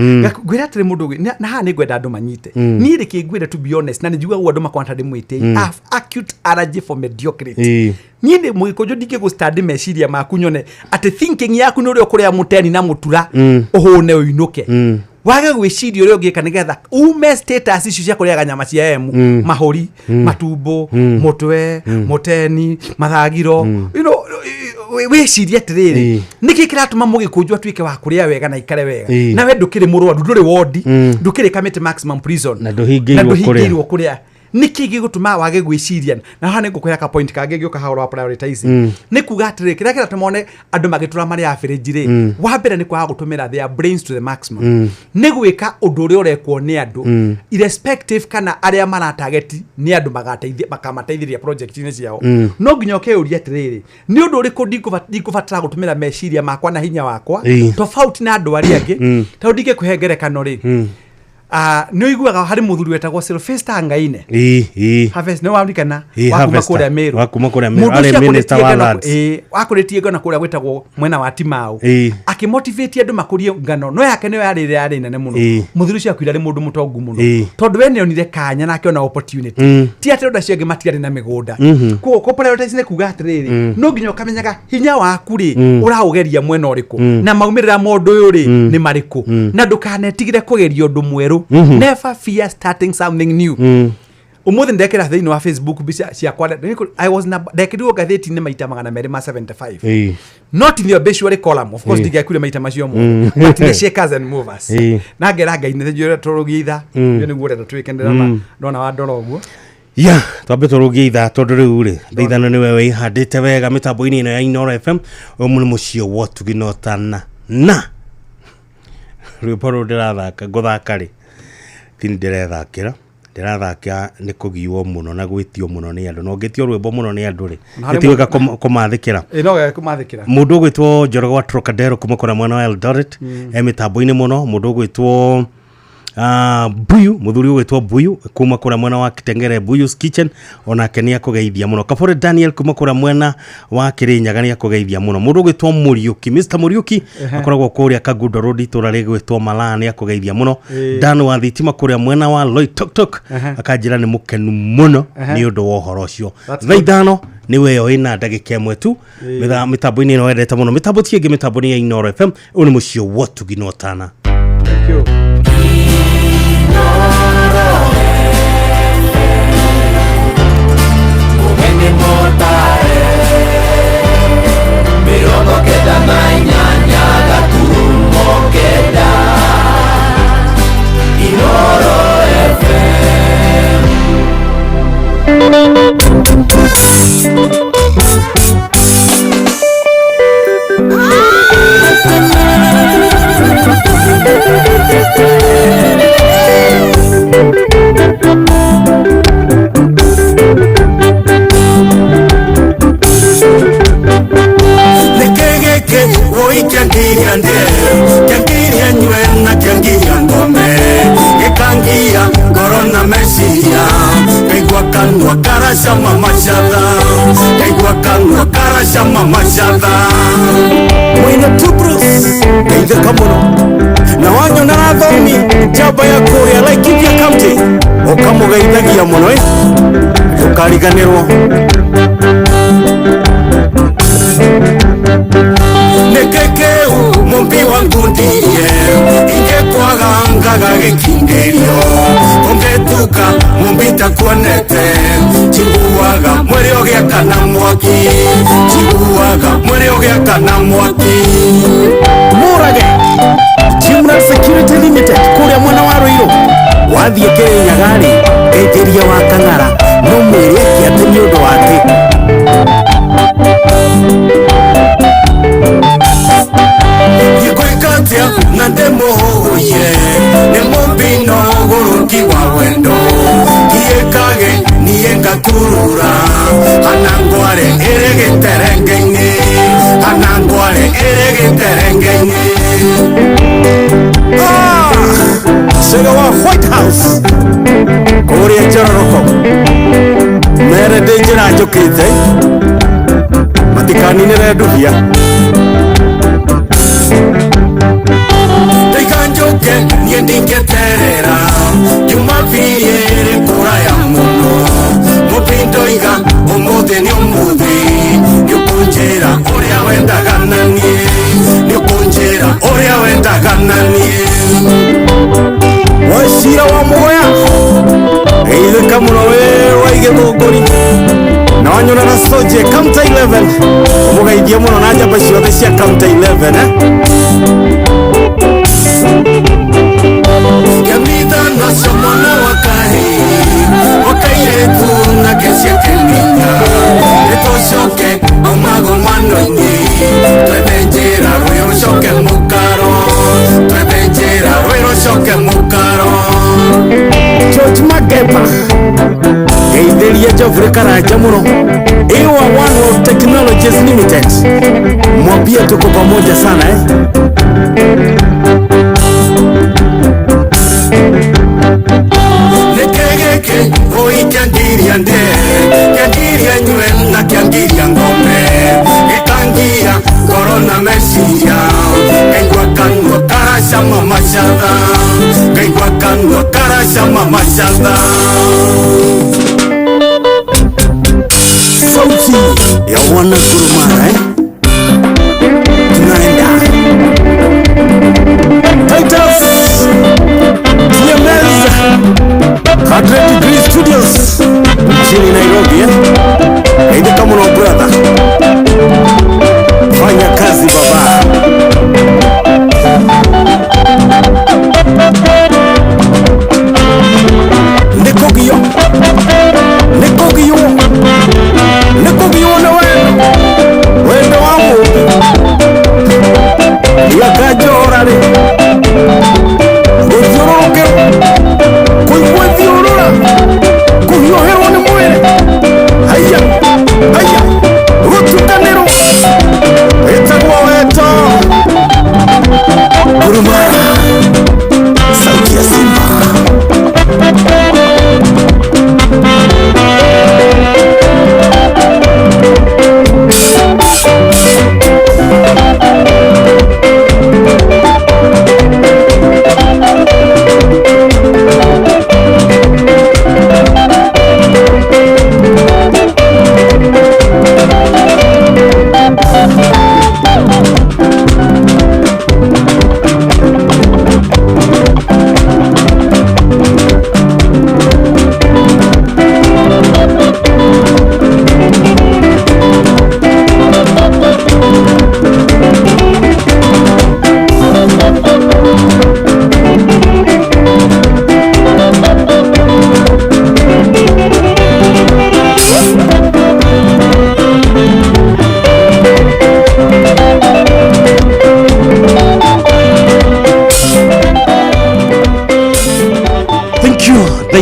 Ngwĩra atĩrĩ, mũndũ na haha nĩ ngwenda andũ manyite. Niĩ rĩkĩ ngwĩre, to be honest, na nĩ njiguaga ũguo andũ makona ta ndĩmwĩtĩi, I have acute allergy for mediocrity. Niĩ ndĩ mũgĩkũnjũ, ndingĩ stand meciria maku nyone atĩ thinking yaku nĩ ũrĩa ũkũrĩa mũteni na mũtura, ũhũne ũinũke, wage gwĩciria ũrĩa ũngĩka nĩgetha ume status icio cia kũrĩaga nyama cia emu, mahũri, matumbo, mũtwe, mũteni, mathagiro. Wĩcirie atĩrĩrĩ, nĩkĩ kĩratũma mũgĩkũnjũ atuĩke wa kũrĩa wega na ikare wega? Nawe ndũkĩrĩ mũrwaru, ndũrĩ wondi, ndũkĩrĩ Kamiti maximum prison. Na ndũhingĩirwo Na kũrĩa. ndũhingĩirwo kũrĩa. Nĩkĩ gĩgũtũma wage gwĩciria? Na haha nĩ ngũkwĩra ka point kangĩ ngĩũka haha ũhoro wa prioritizing. Nĩ kuga atĩrĩrĩ, kĩrĩa kĩratũma one andũ magĩtũra marĩ average rĩ, wa mbere nĩ kwaga gũtũmĩra their brains to the maximum, nĩ gwĩka ũndũ ũrĩa ũrekwo nĩ andũ, irrespective kana arĩa maratageti nĩ andũ magateithia makamateithĩrĩria project-inĩ ciao. No nginya ũkeyũria atĩrĩrĩ, nĩ ũndũ ũrĩkũ ndikũbatara gũtũmĩra meciria makwa na hinya wakwa tofauti na andũ arĩa angĩ? Tondũ ndingĩkũhe ngerekano rĩ, nĩ ũiguaga harĩ mũthuri wetagwo Sylvester Ngaine. Ĩĩ, ĩĩ. Harvest, nĩ warikana? Ĩĩ, Wa kuma Harvester. kũrĩa Meru. Wa kuma kũrĩa Meru. Mũndũ Arĩ ũcio minister wa akũrĩtie ngano- lands. Ĩĩ, akũrĩtie ngano kũrĩa gwĩtagwo mwena wa Timau. Akĩmotivate andũ makũrie ngano, no yake nĩyo yarĩ ĩrĩa yarĩ nene mũno. Mũthuri ũcio akuire arĩ mũndũ mũtongu mũno, tondũ we nĩonire kanya na akĩona opportunity. Ti atĩ andũ acio angĩ matiarĩ na mĩgũnda. Koguo kũ prioritize nĩ kuga atĩrĩrĩ, no nginya ũkamenyaga hinya waku rĩ, ũraũgeria mwena ũrĩkũ, na maumĩrĩra ma ũndũ ũyũ rĩ nĩ marĩkũ, na ndũkanetigĩre kũgeria ũndũ mwerũ. Never fear starting something new. Ũmũthĩ ndekĩra thĩinĩ wa Facebook mbica ciakwa. I was na ndekĩrirwo ngathĩti-inĩ maita 275. Not in the obituary column, of course. Ndingĩakuire maita macio mothe, but in the shakers and movers. Na ngera Ngai nĩ njũra tũrũgie itha. Ũyũ nĩguo ũrenda twĩke. Ndĩrona ndona wandora ũguo. Ya twambe tũrũgie ithaa, tondũ rĩu rĩ thaa 5 nĩwe wĩhandĩte wega mĩtambo-inĩ ĩno ya Inoro FM. Ũyũ nĩ mũciĩ wa ũtugi na ũtana, na rwĩmbo rũrũ ndĩrathaka, ngũthaka rĩ, ti ndĩrethakĩra, ndĩrathaka nĩ kũgiwo mũno na gwĩtio mũno nĩ andũ, na ũngĩtio rwĩmbo mũno nĩ andũ rĩ, Na harĩ ĩti gwĩka kũmathĩkĩra. Ĩ, no wega kũmathĩkĩra. Mũndũ ũgwĩtwo Njoroge wa Trocadero kuma kũrĩa mwena wa Eldoret e mĩtambo-inĩ mũno. Mũndũ ũgwĩtwo Mbuyu muthuri ugwitwo Mbuyu kuma kura mwena wa Kitengere Mbuyu's Kitchen onake ni akugeithia muno. Kabore Daniel kuma kura mwena wa Kirinyaga ni akugeithia muno. Mundu ugwitwo Muriuki, Mr Muriuki akoragwo kuria Kagundo Road itura rigwitwo Malaa ni akugeithia muno. Dan wa thitima kuria mwena wa Loitoktok akanjira ni mukenu muno ni undu wa uhoro ucio. Thaa 5 ni weyo ina ndagika ĩmwe tu mitambo-inĩ ĩno wendete mũno, mitambo ti ĩngĩ, mitambo nĩ ya Inooro FM. Ũyũ nĩ mũciĩ wa Ũtugi na Ũtana. Thank you. Mwina Tubrus geithĩka mũno na wanyona rathomi njamba ya kũrĩa Laikipia County ũkamũgeithagia mũno ndũkariganĩrwo. Nĩkĩkĩu mũmbi wa ngundirie ingĩkwaga ngaga gĩkindĩrio ũngĩtuka mũmbi takuonete njiguaga mwĩrĩ ũgĩakana mwaki, njiguaga mwĩrĩ ũgĩakana mwaki. Mũrage Jimrad Security Limited kũrĩa mwena wa Ruiru wathiĩ Kĩrĩnyaga-rĩ geithĩria wa Kang'ara no mwĩre eke atĩ nĩ ũndũ wa atĩ Gĩkwĩkatia na ndĩmũhũye nĩ mũmbi no ũgũrũki wa wendo giĩkage niĩ ngakurura hana ngware ĩrĩ gĩterenge-inĩ, hana ngware ĩrĩ gĩterenge-inĩ. Cega wa White House kũrĩa Njororoko mere ndĩ njĩra njũkĩte matikaninĩre nduhia. Njoke niĩ ndingĩterera Jumapili ĩrĩ kũraya mũno mũmbi ndoiga ũmũthĩ nĩ ũmũthĩ nĩũkũnjĩra ũrĩa wendaga na niĩ, nĩũkũnjĩra ũrĩa wendaga na niĩ. Wacira wa Mũgoya geithĩka mũno wĩ wa Gĩthũngũri na wanyona na Soje County 11 ũmũgeithie mũno na njamba ciothe cia County 11 Ngiamithana cio mwana wa kahĩĩ wakairetu na keciakeninya nĩtũcoke omagomano-inĩ twethe njĩra rwĩ rũcoke mũkaro, twethe njĩra rwĩ rũcoke mũkaro. George Magepa geithĩria Geoffrey Karanja mũno Iwa One World Technologies Limited mwambie tuko pamoja sana Nĩkĩgĩkĩ oi kĩangiria ndĩe kĩangiria nyue na kĩangiria ngome gĩkangia ngoro na meciria ngaigua kanua karacama macatha, ngaigua kanua karacama macatha. Sauti ya wana Gurumara tunaenda Titus TMS 100 Degree Studios mjini Nairobi geithĩka mũno brother, fanya kazi baba. Nĩkũgio nĩkũgio nĩkũgio nĩ wendo wendo.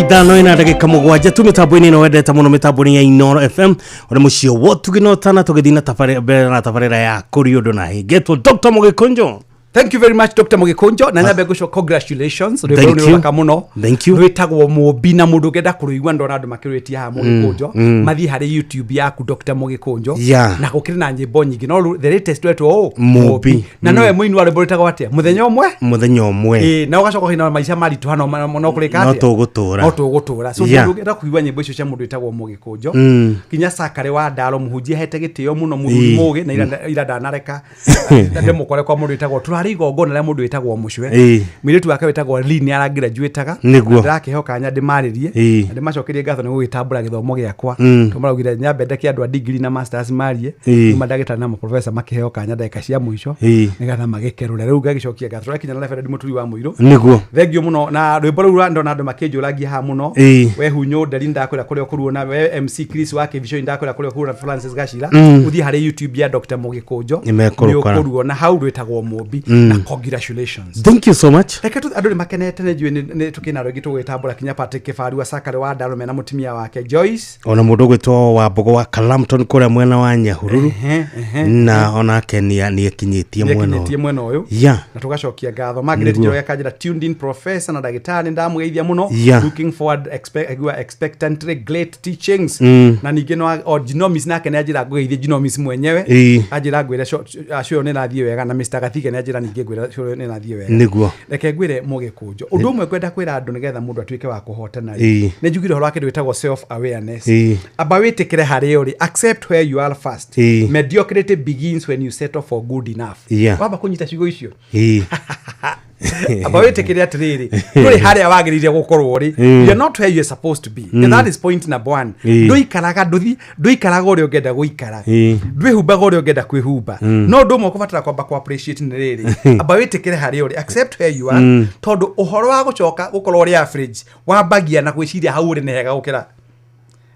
Ithano ina ndagĩka 7 tu mĩtambo-inĩ ĩno wendete mũno, mĩtambo-inĩ ya Inoro FM, ũrĩ mũciĩ wotugi na ũtana, tũgĩthiĩ na tabarĩra mbere na tabarĩra ya kũrĩ ũndũ na hĩngetwo Dr. Mũgĩkũnjo. Thank you very much, Dr. Mugikunjo, na nyambe ngũco congratulations. Rwĩmbo Thank rũu nĩ you. rũthaka mũno. Thank you. Rwĩtagwo Mũmbi, na mũndũ ũngĩenda kũrũigua, ndona andũ makĩrwĩtia haha Mũgĩkũnjo, mathiĩ harĩ YouTube yaku, Dr. Mũgĩkũnjo. Na gũkĩrĩ na nyĩmbo nyingĩ, no the latest wetwo ũ? Mũmbi. Na nowe mũini wa rwĩmbo rwĩtagwo atĩa, Mũthenya Ũmwe. Mũthenya Ũmwe. Ĩĩ, na ũgacoka ũkaina maica maritũ hano no kũrĩka No atĩa? tũgũtũra. No tũgũtũra. So mũndũ ũngĩenda kũigua nyĩmbo icio cia mũndũ wĩtagwo Mũgĩkũnjo, nginya Cakare wa Ndaro, mũhunjia hete gĩtĩo mũno, mũthuri mũgĩ, na ira ndanareka ndĩmũkore kwa mũndũ wĩtagwo, tũrarĩ igongona rĩa mũndũ wĩtagwo Mũcwe. Mũirĩtu wake wĩtagwo Lee nĩ aragraduĩtaga. Ndĩrakĩheo kanya ndĩmarĩrie na ndĩmacokerie ngatho nĩ gũgĩtambũra gĩthomo gĩakwa, tondũ maraugire nyambe ndeke andũ a degree na masters marie. Rĩu mandagĩtarĩ na maprofesa makĩheo kanya ndagĩka cia mũico nĩgetha magĩkerũre. Rĩu ngagĩcokia ngatho. Tũrakinya na Reverend Mũturi wa Mũirũ. Thengio mũno na rwĩmbo rũu ndona andũ makĩnjũragia haha mũno. We Hunyũ Nderi, ndakwĩra kũrĩa ũkũruona. We MC Chris wa Kĩbico, ndakwĩra kũrĩa ũkũruona. Francis Gacira, ũthiĩ harĩ YouTube ya Dr. Mũgĩkũnjo. Nĩmekũrũkora. Nĩ ũkũruona hau, rwĩtagwo Mũmbi. Na congratulations. Thank you so much. Reke andũ nĩ makenete, nĩ njũĩ nĩ tũkĩna andũ aingĩ tũgwĩtambũra, kinya Patrick Kĩbaru wa Cakare wa Ndaro mena mũtumia wake Joyce. Ona mũndũ ũgwĩtwo wa Mbogo wa Kalamton kũrĩa mwena wa Nyahururu, na onake nĩ akinyĩtie mwena nĩakinyĩtie mwena ũyũ. Na tũgacokia ngatho. Margaret Njoroge akanjĩra tuned in, professor na ndagĩtarĩ, ndamũgeithia mũno. Looking forward, expectantly, great teachings. Na ningĩ no o Ginomis nake nĩ anjĩra ngũgeithie, Ginomis mwenyewe. Anjĩra ngwĩre show nĩ ĩrathiĩ wega, na Mr. Gathige nĩ anjĩra ningĩ ngwĩre show nĩ ĩrathiĩ wega. Reke ngwĩre Mũgĩkũnjo, ũndũ ũmwe ngwenda kwĩra andũ nĩgetha mũndũ atuĩke wa kũhotana rĩ, nĩ njugire ũhoro wa kĩndũ gĩtagwo self awareness. Amba wĩtĩkĩre harĩa ũrĩ, accept where you are first. Mediocrity begins when you settle for good enough. Wamba kũnyita ciugo icio. Amba wĩtĩkĩre atĩrĩrĩ, ndũrĩ harĩa wagĩrĩire gũkorwo rĩ. You're not where you're supposed to be. And that is point number one. Ndũikaraga, ndũthi ndũikaraga ũrĩa ũngĩenda gũikara, ndwĩhumbaga ũrĩa ũngĩenda kwĩhumba. No ũndũ ũmwe ũkũbatara kwamba kũ appreciate nĩ rĩrĩ, amba wĩtĩkĩre harĩa ũrĩ, accept where you are, tondũ ũhoro wa gũcoka gũkorwo ũrĩ average wambagia na gwĩciria hau ũrĩ nĩ hega gũkĩra.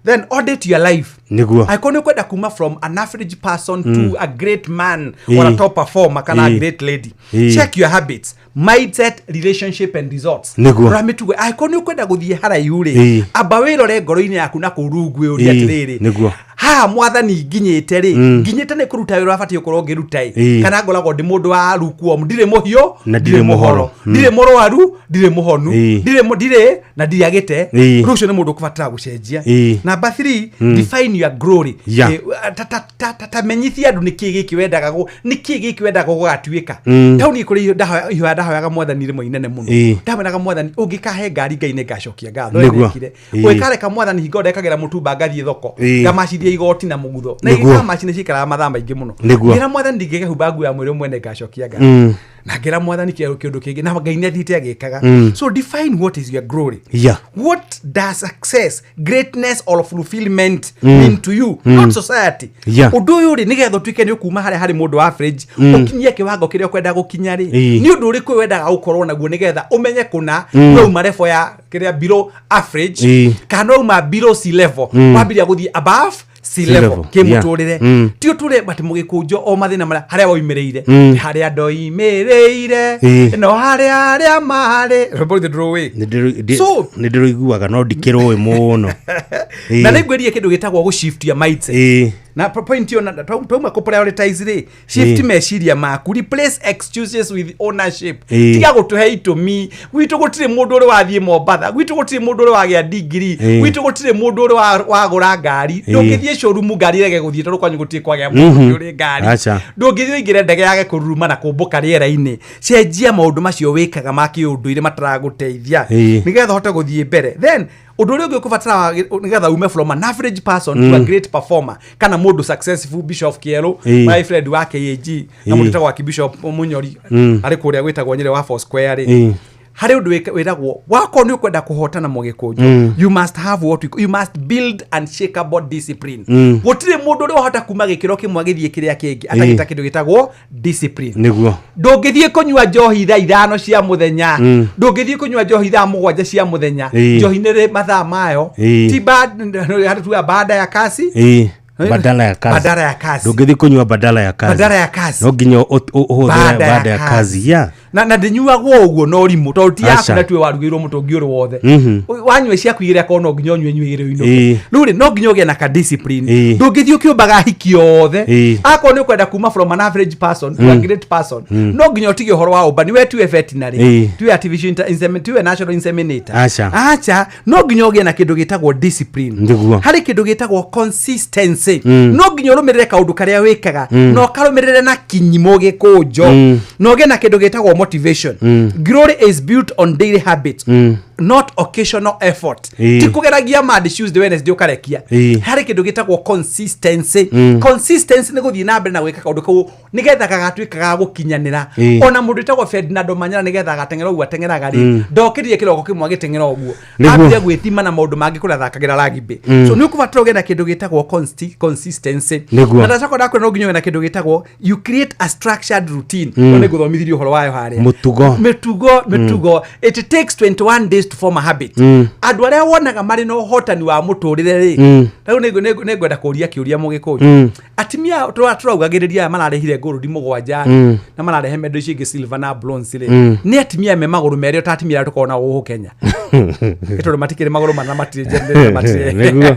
Then audit your life. Angĩkorwo nĩ ũkwenda kuma from an average person to a great man or a top performer kana a great lady, check your habits, mindset, relationship and results. Rora mĩtugo. Angĩkorwo nĩ ũkwenda gũthiĩ haraihu rĩ, amba wĩrore ngoro-inĩ yaku na kũu rungu ũrie atĩrĩrĩ, haha Mwathani nginyĩte rĩ, nginyĩte nĩ kũruta wĩra ũrĩa batiĩ gũkorwo ngĩruta ĩ, kana ngoragwo ndĩ mũndũ wa lukewarm, ndirĩ mũhiũ, Na ndirĩ mũhoro. Ndirĩ mũrwaru, ndirĩ mũhonu, ndirĩ ndirĩ na ndirĩ agĩte. Rĩu ũcio nĩ mũndũ ũkũbatara gũcenjia. Number 3, define your glory. Ta menyithia andũ nĩkĩ gĩkĩ wendaga nĩkĩ gĩkĩ wendaga gũgatuĩka. Tauni kũrĩ ihoya ndahoyaga Mwathani rĩmwe inene mũno. Ndamwĩraga Mwathani, ũngĩkahe ngari, Ngai nĩ ngacokia ngatho. Nĩekire. Ũngĩkareka Mwathani hingo ndekagĩra mũtumba ngathiĩ thoko, ngamacithia igoti na mũgutho na igĩkamaci nĩ cikaraga mathaa maingĩ mũno. Ngĩra Mwathani ndingĩkehumba nguo ya mwĩrĩ ũmwe, nĩ ngacokia ngatho. Na ngĩra Mwathani kĩũndũ kĩngĩ, na Ngai nĩ athiĩte agĩkaga. So define what is your glory. What does success, greatness or fulfillment mean to you, not society? Ũndũ ũyũ rĩ, nĩgetha ũtuĩke nĩ ũkuma harĩa harĩ mũndũ wa average ũkinyie kĩwango kĩrĩa ũkwenda gũkinya rĩ, nĩ ũndũ ũrĩkũ wendaga gũkorwo naguo nĩgetha ũmenye kũna wauma level ya kĩrĩa below average, kana wauma below C level, wambiria gũthiĩ above C level level. Kĩmũtũrĩre. Ti ũtũre atĩ Mũgĩkũnjo o mathĩna marĩa harĩa woimĩrĩire, harĩa ndoimĩrĩire, no harĩa arĩa marĩ, rwĩmbo rũu ndũrũĩ? Nĩ ndĩrũiguaga no ndikĩrũĩ mũno. Na nĩ ngwĩrie kĩndũ gĩtagwo gũ shift your mindset. Na point ĩyo twauma kũ prioritize rĩ, shift meciria maku, replace excuses with ownership. Tiga gũtũhe itũmi. Gwitũ gũtirĩ mũndũ ũrĩ wathiĩ Mombatha, gwitũ gũtirĩ mũndũ ũrĩ wagĩa degree, gwitũ gũtirĩ mũndũ ũrĩ wagũra ngari. Ndũngĩthiĩ showroom ngari ĩrege gũthiĩ tondũ kwanyu gũtirĩ kwagĩa mũndũ ũrĩ ngari. Ndũngĩthiĩ ũingĩre ndege yage kũruruma na kũmbũka rĩera-inĩ. Cenjia maũndũ macio wĩkaga ma kĩũndũire mataragũteithia nĩgetha ũhote gũthiĩ mbere. Then ũndũ ũrĩa ũngĩ ũkũbatara nĩgetha ume from an average person to a great performer kana mũndũ successful, Bishop Kĩerũ, my friend wa KAG, na mũndũ wĩtagwo Bishop Mũnyori arĩ kũrĩa gwĩtagwo Nyĩrĩ wa Four Square rĩ, harĩ ũndũ wĩragwo wakorwo nĩ ũkwenda kũhotana, Mũgĩkũnjo, you must have what we, you must build unshakable discipline. Gũtirĩ mũndũ ũrĩa wahota kuma gĩkĩro kĩmwe agĩthiĩ kĩrĩa kĩngĩ atagĩta kĩndũ gĩtagwo discipline. Ndũngĩthiĩ kũnyua njohi thaa 5 cia mũthenya, ndũngĩthiĩ kũnyua njohi thaa 7 cia mũthenya. Njohi nĩ rĩ mathaa mayo. Ti harĩ tuga baada ya kasi. Badala ya kazi. Badala ya kazi. Ndũngĩthiĩ kũnyua badala ya kazi. Badala ya kazi. No nginya ũhũthĩre Baada ya baada ya kazi. kazi. Na ndĩnyuagwo ũguo no rimũ tondũ ti yaku na tuwe warugĩirwo mũtũngi ũrĩ wothe. Wanyua ciaku igĩrĩ akorwo no nginya ũnyue nyue igĩrĩ ũinũke. Rĩu rĩ no nginya ũgĩe na ka discipline. Ndũngĩthiĩ ũkĩũmbaga hiki othe. Akorwo nĩ ũkwenda kuma from an average person to a great person, no nginya ũtige ũhoro wa ũmbani. We tiwe veterinary, tiwe artificial tiwe natural inseminator. Acha, no nginya ũgĩe na kĩndũ gĩtagwo discipline. Harĩ kĩndũ gĩtagwo consistency. No nginya ũrũmĩrĩre kaũndũ karĩa wĩkaga na ũkarũmĩrĩre na kinyi mũgĩkũnjo. Na ũgĩe na kĩndũ gĩtagwo motivation. Glory is built on daily habits, not occasional effort. Ti kũgeragia Monday, Tuesday, Wednesday ũkarekia. Harĩ kĩndũ gĩtagwo consistency. Consistency nĩ gũthiĩ na mbere na gwĩka kaũndũ kau nĩgetha gagatuĩka ga gũkinyanĩra. Ona mũndũ wĩtagwo Ferdinand Omanyala nĩgetha agateng'era ũguo ateng'eraga rĩ, ndokĩrire kĩroko kĩmwe agĩteng'era ũguo. Ambire gwĩthima na maũndũ mangĩ kũrĩa athakagĩra rugby. So nĩ ũkũbatara ũgĩe na kĩndũ gĩtagwo consistency. Na ndacoka ndakwĩra no nginya ũgĩe na kĩndũ gĩtagwo you create a structured routine. No nĩ ngũthomithirie ũhoro wayo harĩa. Mĩtugo. It takes 21 days to form a habit. Andũ arĩa wonaga marĩ na ũhotani wa mũtũrĩre rĩ, rĩu nĩngwenda kũria kĩũria mũgĩkũyũ. Atumia tũraugagĩrĩria aya mararehire ngũrũri 7 na mararehe mendo ici ingĩ silver na bronze rĩ, nĩ atumia me magũrũ merĩ ta atumia arĩa tũkoragwo nao gũkũ Kenya. Tondũ matikĩrĩ magũrũ mana, matirĩ gender, matirĩ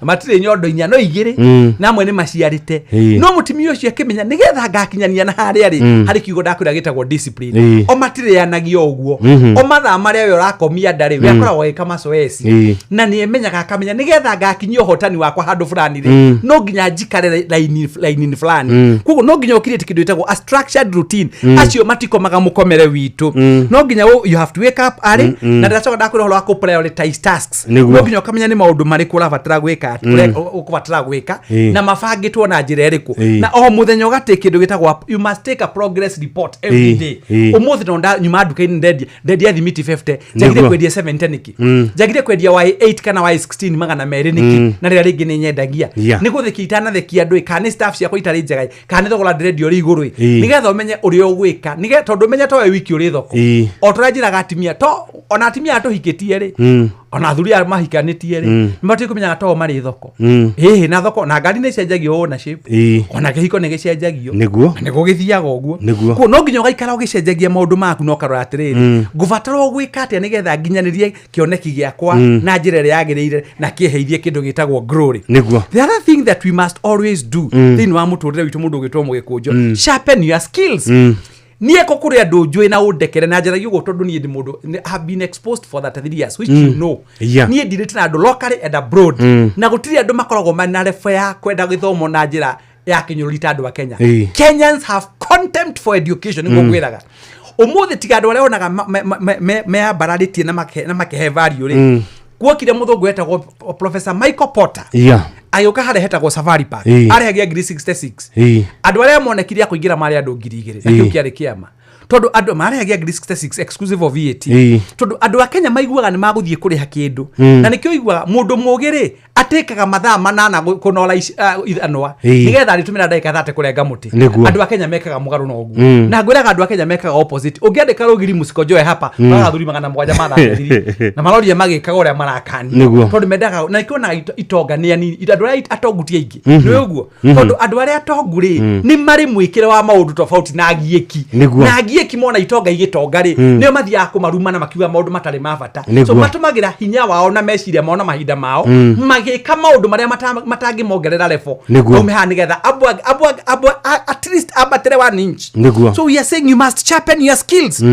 matirĩ nyondo inya no igĩrĩ, na amwe nĩ maciarĩte. No mũtumia ũcio akĩmenya nĩgetha ngakinyania na harĩa rĩ, harĩ kiugo ndakwĩra gĩtagwo discipline. O matirĩanagia ũguo. O mathaa marĩa we ũrakomia nda rĩ, we akoragwo agĩka mazoezi. Na nĩ emenyaga akamenya nĩgetha ngakinyia ũhotani wakwa handũ fulani rĩ, no nginya njikare laini fulani. Koguo no nginya ũcreate kĩndũ gĩtagwo a structured routine. Acio matikomaga mũkomere witũ. No nginya you have to wake up early. Na ndacoka ndakwĩra ũhoro wa kũ prioritize tasks. No nginya ũkamenya nĩ maũndũ marĩkũ ũrabatara gwĩka, ũkũbatara gwĩka na mabangĩtwo na njĩra ĩrĩkũ. Na o mũthenya ũgatake kĩndũ gĩtagwo you must take a progress report every day. Ũmũthĩ no nyuma nduka-inĩ ndendia thimiti 50, njagire kwendia 70 nĩkĩ, njagire kwendia Y8 kana Y16 200 nĩkĩ, na rĩrĩa rĩngĩ nĩ nyendagia. Nĩ gũthekia itanathekia andũ, kana nĩ staff ciakwa itarĩ njega, kana nĩ thogora ndĩrendia ũrĩ igũrũ, nĩgetha ũmenye ũrĩa ũgwĩka, nĩgetha tondũ ũmenye to we wiki ũrĩ thoko. O tũrĩa njĩraga atumia, to ona atumia aya tũhikĩtie rĩ, ona athuri aya mahikanĩtie rĩ, nĩmatuĩke kũmenyaga to marĩ thoko. Ĩhĩ, na thoko na ngari nĩ ĩcenjagio ownership, ona kĩhiko nĩ gĩcenjagio, na nĩguo gĩthiaga ũguo. Koguo no nginya ũgaikara ũgĩcenjagia maũndũ maku na ũkarora atĩrĩrĩ, ngũbatara gwĩka atĩa nĩgetha nginyanĩrie kĩoneki gĩakwa na njĩra ĩrĩa yagĩrĩire na kĩheithie kĩndũ gĩtagwo glory. The other thing that we must always do thĩinĩ wa mũtũrĩre witũ, mũndũ ũgĩtwo mũgĩkũnjo, sharpen your skills. Niĩ ko kũrĩ andũ njũĩ na ũndekere na njaragia ũguo tondũ niĩ ndĩ mũndũ have been exposed for 33 years, which you know. Niĩ ndirĩte na andũ locally and abroad, na gũtirĩ andũ makoragwo mena level ya kwenda gĩthomo na njĩra ya kĩnyũrũri ta andũ a Kenya. Kenyans have contempt for education, nĩguo ngwĩraga. Ũmũthĩ tiga andũ arĩa wonaga meambararĩtie na makehe value rĩ, kuokire mũthũngũ wetagwo Professor Michael Porter. Agĩũka harĩa hetagwo Safari Park, arĩhagia 66,000. Andũ arĩa monekire a kũingĩra marĩ andũ 2,000, na kĩu kĩarĩ kĩama tondũ andũ marĩhagia 66,000 exclusive of VAT. Tondũ andũ a Kenya maiguaga nĩ magũthiĩ kũrĩha kĩndũ, na nĩkĩo ũiguaga mũndũ mũgĩ rĩ atĩkaga mathaa 8 kũnora ithanwa nĩgetha arĩtũmĩra ndagĩka 30 kũrenga mũtĩ. Andũ a Kenya mekaga mũgarũ na ũguo, na ngwĩraga andũ a Kenya mekaga opposite. Ũngĩandĩka rũgiri mũcikonjoe hapa, magathuri 700 mathaa na maroria magĩkaga ũrĩa marakania, tondũ mendaga na nĩkĩo wonaga itonga nĩ anini, andũ arĩa atongu ti aingĩ. Nĩ ũguo, tondũ andũ arĩa atongu rĩ nĩ marĩ mwĩkĩre wa maũndũ tofauti na agiĩki. Na agiĩki mona itonga igĩtonga rĩ, nĩo mathiaga kũmaruma na makiuga maũndũ matarĩ ma bata. So matũmagĩra hinya wao na meciria mao na mahinda mao magĩka maũndũ marĩa matangĩmongerera level. Aume haha nĩgetha abo at least ambatĩre 1 inch. So we are saying you must sharpen your skills.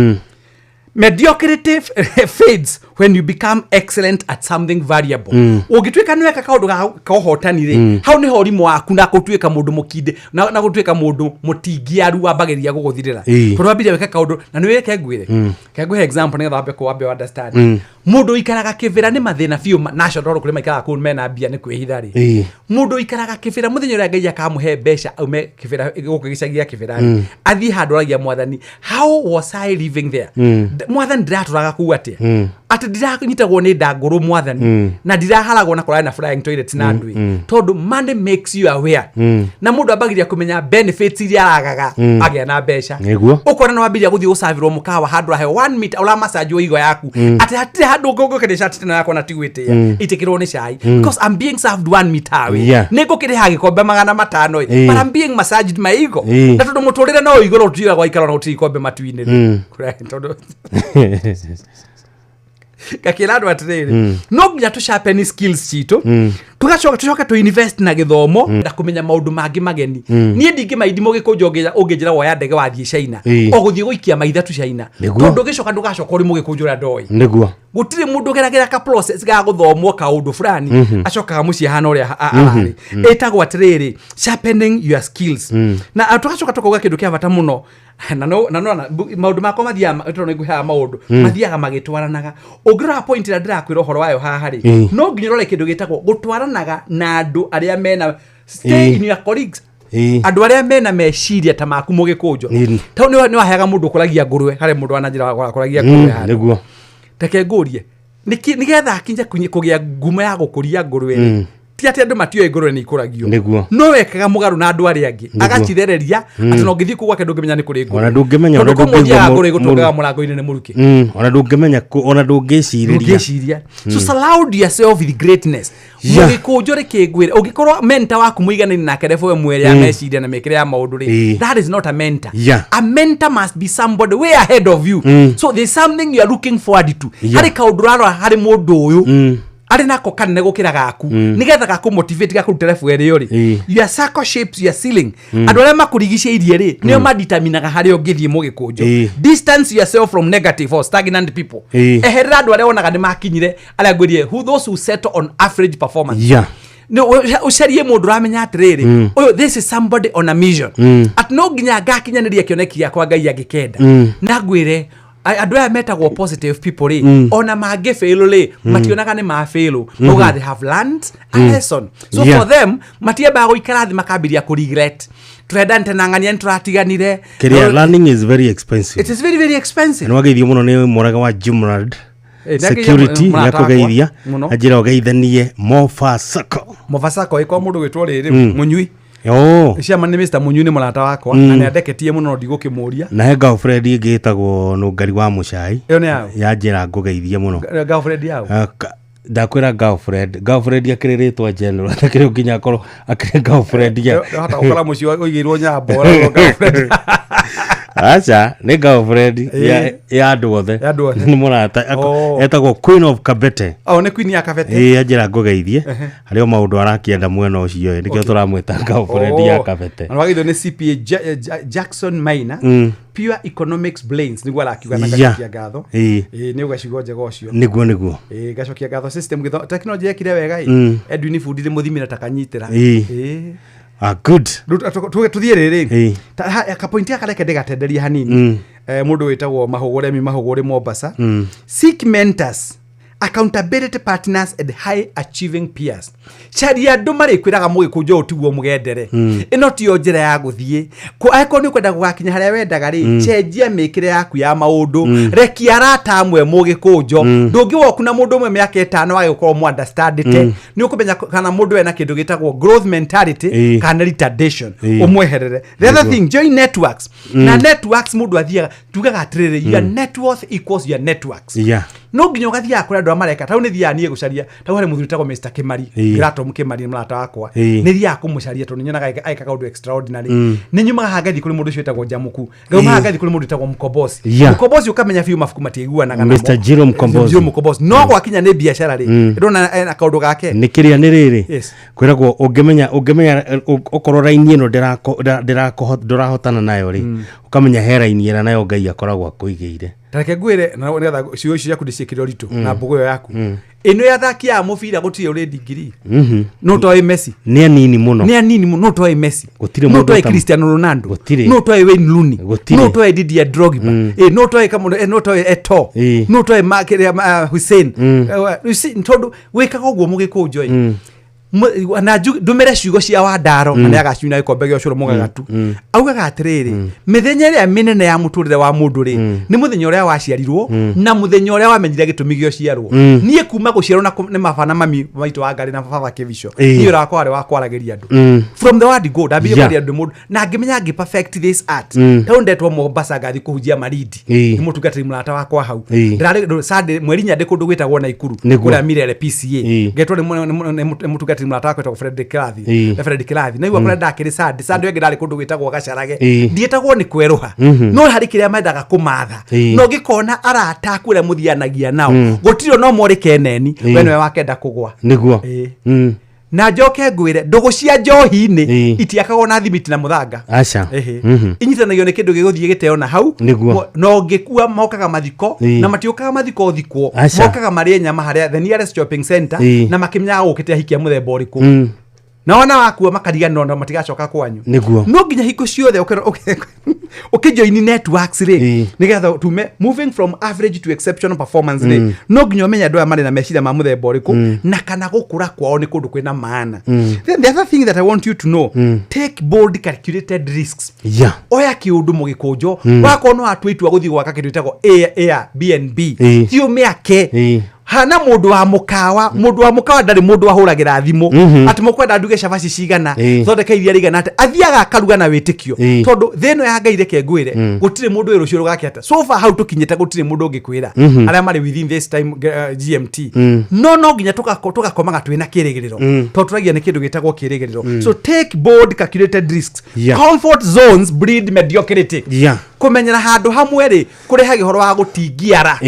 Mediocrity fades when you become excellent at something variable. Ũngĩtuĩka nĩ weka kaũndũ ka ũhotani rĩ, hau nĩho ũrimũ waku na gũtuĩka mũndũ mũkinde na gũtuĩka mũndũ mũtingiaru wambagĩrĩria gũgũthirĩra. Tondũ wambire wĩka kaũndũ na nĩ wĩke ngwĩre. Ke ngũhe example nĩgetha wambe wambe understand. Mũndũ ũikaraga kĩbĩra nĩ mathĩna biũ national tondũ kũrĩ maikaraga kũu mena mbia nĩ kwĩhitha rĩ. Mũndũ ũikaraga kĩbĩra mũthenya ũrĩa Ngai akamũhe mbeca aume kĩbĩra gũkũ gĩcagi gĩa kĩbĩra rĩ, athiĩ handũ aragia mwathani, how was I living there? Mwathani ndĩratũraga kũu atĩa? Atĩ ndiranyitagwo nĩ ndangũrũ, mwathani, na ndiraharagwo na kũraya na flying toilet na ndui, tondũ money makes you aware, na mũndũ ambagĩria kũmenya benefits iria aragaga agĩa na mbeca. Ũkona nĩ wambĩrĩria gũthiĩ gũcabĩrwo mũkawa handũ ũraheo 1 meter ũramacanjwo igo yaku, atĩ hatirĩ handũ ũngĩkĩrĩa cati ĩno yakwa na ti gwĩtĩa itĩkĩrwo nĩ cai, because I'm being served 1 meter away. Nĩ ngũkĩrĩha gĩkombe 500 ĩ, but I'm being massaged my ego. Na tondũ mũtũrĩre no igũrũ tutiũraga waikara na gũtirĩ ikombe matu-inĩ rĩ. Tondũ ngakĩra andũ atĩrĩrĩ, no nginya tũ sharpen skills citũ, tũgacoka tũcoke tũ invest na gĩthomo na kũmenya maũndũ mangĩ mageni. Niĩ ndingĩmaindi mũgĩkũnjo ũngĩnjĩra woya ndege wathiĩ China, o gũthiĩ gũikia maitha tu China, tondũ ũgĩcoka ndũgacoka ũrĩ mũgĩkũnjo ũrĩa ndoĩ. Gũtirĩ mũndũ ũgeragĩra ka process ga gũthomwo kaũndũ fulani acokaga mũciĩ hana ũrĩa ararĩ. Ĩtagwo atĩrĩrĩ, sharpening your skills. Na tũgacoka tũkauga kĩndũ kĩa bata mũno, na maũndũ makwa mathiaga tondũ nĩ ngũheaga maũndũ mathiaga magĩtwaranaga. Ũngĩrora point ĩrĩa ndĩrakwĩra ũhoro wayo haha rĩ, no nginya ũrore kĩndũ gĩtagwo gũtwaranaga na andũ arĩa mena, stay in your colleagues, andũ arĩa mena meciria ta maku, mũgĩkũnjo. Tau nĩ waheaga mũndũ ũkũragia ngũrwe, harĩ mũndũ wananjĩra wakũragia ngũrwe handũ. Reke ngũrie, nĩgetha akinye kũgĩa ngumo ya gũkũria ngũrwe rĩ, ti atĩ andũ matiũĩ ngũrwe nĩ ikũragio, no wekaga mũgarũ na andũ arĩa angĩ, agacithereria atĩ no ngĩthiĩ kũu gwake ndũngĩmenya nĩ kũrĩ ngũrwe. Ona ndũngĩmenya, Tondũ ona kũmwe ndũngĩigua ũthiaga ngũrwe ĩgũtũngaga mũrango-inĩ nĩ mũrukĩ. Ona ndũngĩmenya ona ndũngĩcirĩria. Ndũngĩciria. So surround yourself with greatness. Mũgĩkũnjo, reke ngwĩre, ũngĩkorwo mentor waku mũiganĩri nake level ĩmwe ya meciria na mĩkĩre ya maũndũ rĩ, that is not a mentor. A mentor must be somebody way ahead of you. So there's something you are looking forward to. Harĩ kaũndũ ũrarora harĩ mũndũ ũyũ arĩ nako kanene gũkĩra gaku, nĩgetha gakũmotivate, gakũrute level ĩrĩa ũrĩ. Your circle shapes your ceiling. Andũ arĩa makũrigicĩirie rĩ, nĩo maditaminaga harĩa ũngĩthiĩ, mũgĩkũnjo. Distance yourself from negative or stagnant people. Eherera andũ arĩa wonaga nĩ makinyire, arĩa ngwĩrie, who those who settle on average performance. Nĩ ũcarie mũndũ ũramenya atĩrĩrĩ, ũyũ, this is somebody on a mission, atĩ no nginya ngakinyanĩria kĩoneki gĩakwa Ngai angĩkenda. Na ngwĩre, andũ aya metagwo positive people rĩ, ona mangĩfail rĩ, mationaga nĩ mafail, maugaga they have learned a lesson. So for them matiambaga gũikara thĩ makambĩria kũ regret, tũrenda na ng'ania nĩ tũratiganire. Kĩrĩa, learning is very expensive. It is very very expensive. Nĩ wageithio mũno nĩ mũraga wa Jumrad nĩ akĩgeithia Security. mũrata wakwa Nĩakũgeithia. Mũno. Anjĩra ũgeithanie Mofa Sacco. Mobasako ĩkorwo mũndũ gwĩtwo rĩrĩ Mũnyui. Ciama nĩ Mr Mũnyui, nĩ mũrata wakwa na nĩ andeketie mũno, no ndigũkĩmũria. Na he girlfriend ĩngĩ ĩtagwo Nũngari wa Mũcai. Ĩyo nĩ yaũ? Yanjĩra ngũgeithie mũno. Girlfriend yaũ? Ah, ndakwĩra girlfriend akĩrĩ rĩtwa general, atakĩrĩ nginya akorwo akĩrĩ girlfriend ya Hata gũkora mũciĩ ũigĩirwo nyambo ũragwo girlfriend. Aca, nĩ girlfriend ya andũ othe. Ya andũ othe. Nĩ mũrata. Etagwo Queen of Kabete. Oh, nĩ queen ya Kabete. Ĩĩ, anjĩra ngũgeithie harĩ o maũndũ arakĩenda mwena ũcio ĩ, nĩkĩo tũramwĩta girlfriend ya Kabete. Na wagithio nĩ CPA Jackson Maina, Pure Economics Brains nĩguo arakiuga, na ngacokia ngatho. Ĩĩ, nĩ ũgacigo njega ũcio. Nĩguo. Ĩĩ, ngacokia ngatho system gĩtho technology yekire wega ĩ. Edwin Fundi nĩ mũthimĩra takanyitĩra. Ĩĩ. Ah, good. Rĩu tũthiĩ rĩrĩ, kapointi gaka reke ndĩgatenderie hanini. Mũndũ wĩtagwo Mahũgũremi Mahũgũrĩ Mombasa, seek mentors, accountability partners and high achieving peers. Caria andũ marĩkwĩraga, mũgĩkũnjo, ũyũ tiguo mũgendere, ĩno tiyo njĩra ya gũthiĩ. Angĩkorwo nĩ ũkwenda gũgakinya harĩa wendaga rĩ, cenjia mĩkĩre yaku ya maũndũ, rekia arata amwe, mũgĩkũnjo. Ndũngĩwoku na mũndũ ũmwe mĩaka 5 wage gũkorwo mu understandĩte. Nĩ ũkũmenya kana mũndũ ena kĩndũ gĩtagwo growth mentality kana retardation, ũmweherere. The other thing, join networks. Na networks mũndũ athiaga, tugaga atĩrĩrĩ, your net worth equals your networks. No nginya ũgathiaga kũrĩ andũ arĩa mareka tau. Nĩ thiaga niĩ gũcaria tau harĩ mũthuri wĩtagwo Mr Kimari. Gratom Kimari nĩ mũrata wakwa. Nĩ thiaga kũmũcaria tondũ nyonaga agĩka kaũndũ extraordinary. Nĩ nyumaga haha ngathiĩ kũrĩ mũndũ ũcio wĩtagwo Jamuku, ngauma haha ngathiĩ kũrĩ mũndũ wĩtagwo Mkombozi. Mkombozi ũkamenya biũ mabuku matiiguanaga namo. Mr. Jiro Mkombozi. Jiro Mkombozi, no gwakinya nĩ biacara rĩ, ndona ena kaũndũ gake. Nĩ kĩrĩa nĩ rĩrĩ, kwĩragwo ũngĩmenya ũkorwo raini ĩno ndũrahotana nayo rĩ, ũkamenya he raini ĩrĩa nayo Ngai akoragwo akũigĩire. Tareke ngwĩre, na nĩgetha ciugo icio ciaku ndĩciĩkĩre ũritũ na mbũgũ ĩyo yaku ĩno ya athaki a mũbira, gũtirĩ ũrĩ ndigiri no toĩ Messi. Nĩ anini mũno. Nĩ anini mũno. No toĩ Messi? Gũtirĩ No mũndũ toĩ Cristiano Ronaldo? Gũtirĩ. No toĩ Wayne Rooney? Gũtirĩ. No toĩ Didier Drogba? No toĩ kamũndũ, no toĩ Eto'o? No toĩ Hussein? You see, tondũ wĩkaga ũguo, mũgĩkũnjo ĩ, Na ndũmĩre ciugo cia Wandaro na nĩagacinyua gĩkombe gĩa ũcũrũ mũgagatu. Augaga atĩrĩrĩ, mĩthenya ĩrĩa mĩnene ya mũtũrĩre wa mũndũ rĩ, nĩ mũthenya ũrĩa waciarirwo na mũthenya ũrĩa wamenyire gĩtũmi gĩa ũciarwo. Niĩ kuma gũciarwo na nĩ maba na mami maitũ wa Ngarĩ na baba Kĩbico, niĩ ũrĩa wakwa warĩ wa kwaragĩria andũ from the word go. Ndambire kwaria andũ mũndũ na ngĩmenya ngĩ perfect this art. Tondũ ndetwo Mombasa ngathiĩ kũhunjia Malindi nĩ mũtungatĩri mũrata wakwa hau. Ndĩrarĩ Sunday mweri inya ndĩ kũndũ gwĩtagwo Naikuru, kũrĩa Mirere PCA, ngetwo nĩ mũtungatĩri mũrata wakwa wĩtagwo Frederick Kilathi. Na Frederick Kilathi naigua kũrĩa ndakĩrĩ Sunday, Sunday ĩngĩ ndarĩ kũndũ gwĩtagwo Gacharage. Ndiĩtagwo nĩ kwerũha, no harĩ kĩrĩa mendaga kũmatha. No ngĩkona arata aku arĩa mũthianagia nao, gũtirĩ no morĩ keneni, we nĩwe wakenda kũgwa. Nĩguo. Na njoke ngwĩre, ndũgũ cia njohi-inĩ itiakagwo na thimiti na mũthanga. Aca. Ehe. Inyitanagio nĩ kĩndũ gĩgũthiĩ gĩteo na hau. No ngĩkua mokaga mathiko, na matiũkaga mathiko thikwo. Aca. Mokaga marĩe nyama harĩa the nearest shopping center, na makĩmenyaga gũkĩte ahikia mũthemba ũrĩkũ. Na ona wakua makariganĩrwo na matigacoka kwanyu. No nginya hingo ciothe ũkĩjoini networks rĩ, nĩgetha tume moving from average to exceptional performance rĩ, no nginya ũmenye andũ aya marĩ na meciria ma mũthemba ũrĩkũ, na kana gũkũra kwao nĩ kũndũ kwĩna maana. Then the other thing that I want you to know, take bold calculated risks. Oya kĩũndũ mũgĩkũnjo, wakorwo no watua itua gũthiĩ gwaka kĩndũ gĩtagwo Airbnb, ti ũmĩake. Hana mũndũ wa mũkawa, mũndũ wa mũkawa ndarĩ mũndũ ahũragĩra thimũ atĩ mũkwenda nduge cabaci cigana, thondeke iria rĩigana atĩ, athiaga akaruga na wĩtĩkio. Tondũ thĩ ĩno ya Ngai, reke ngwĩre, gũtirĩ mũndũ wĩ rũciũ rũgake atĩa. So far hau tũkinyĩte, gũtirĩ mũndũ ũngĩkwĩra arĩa marĩ within this time, GMT. No nginya tũgakomaga twĩna kĩrĩgĩrĩro, tondũ tũragia nĩ kĩndũ gĩtagwo kĩrĩgĩrĩro. So take bold calculated risks. Comfort zones breed mediocrity. Kũmenyera handũ hamwe rĩ, kũrehaga ũhoro wa gũtingiara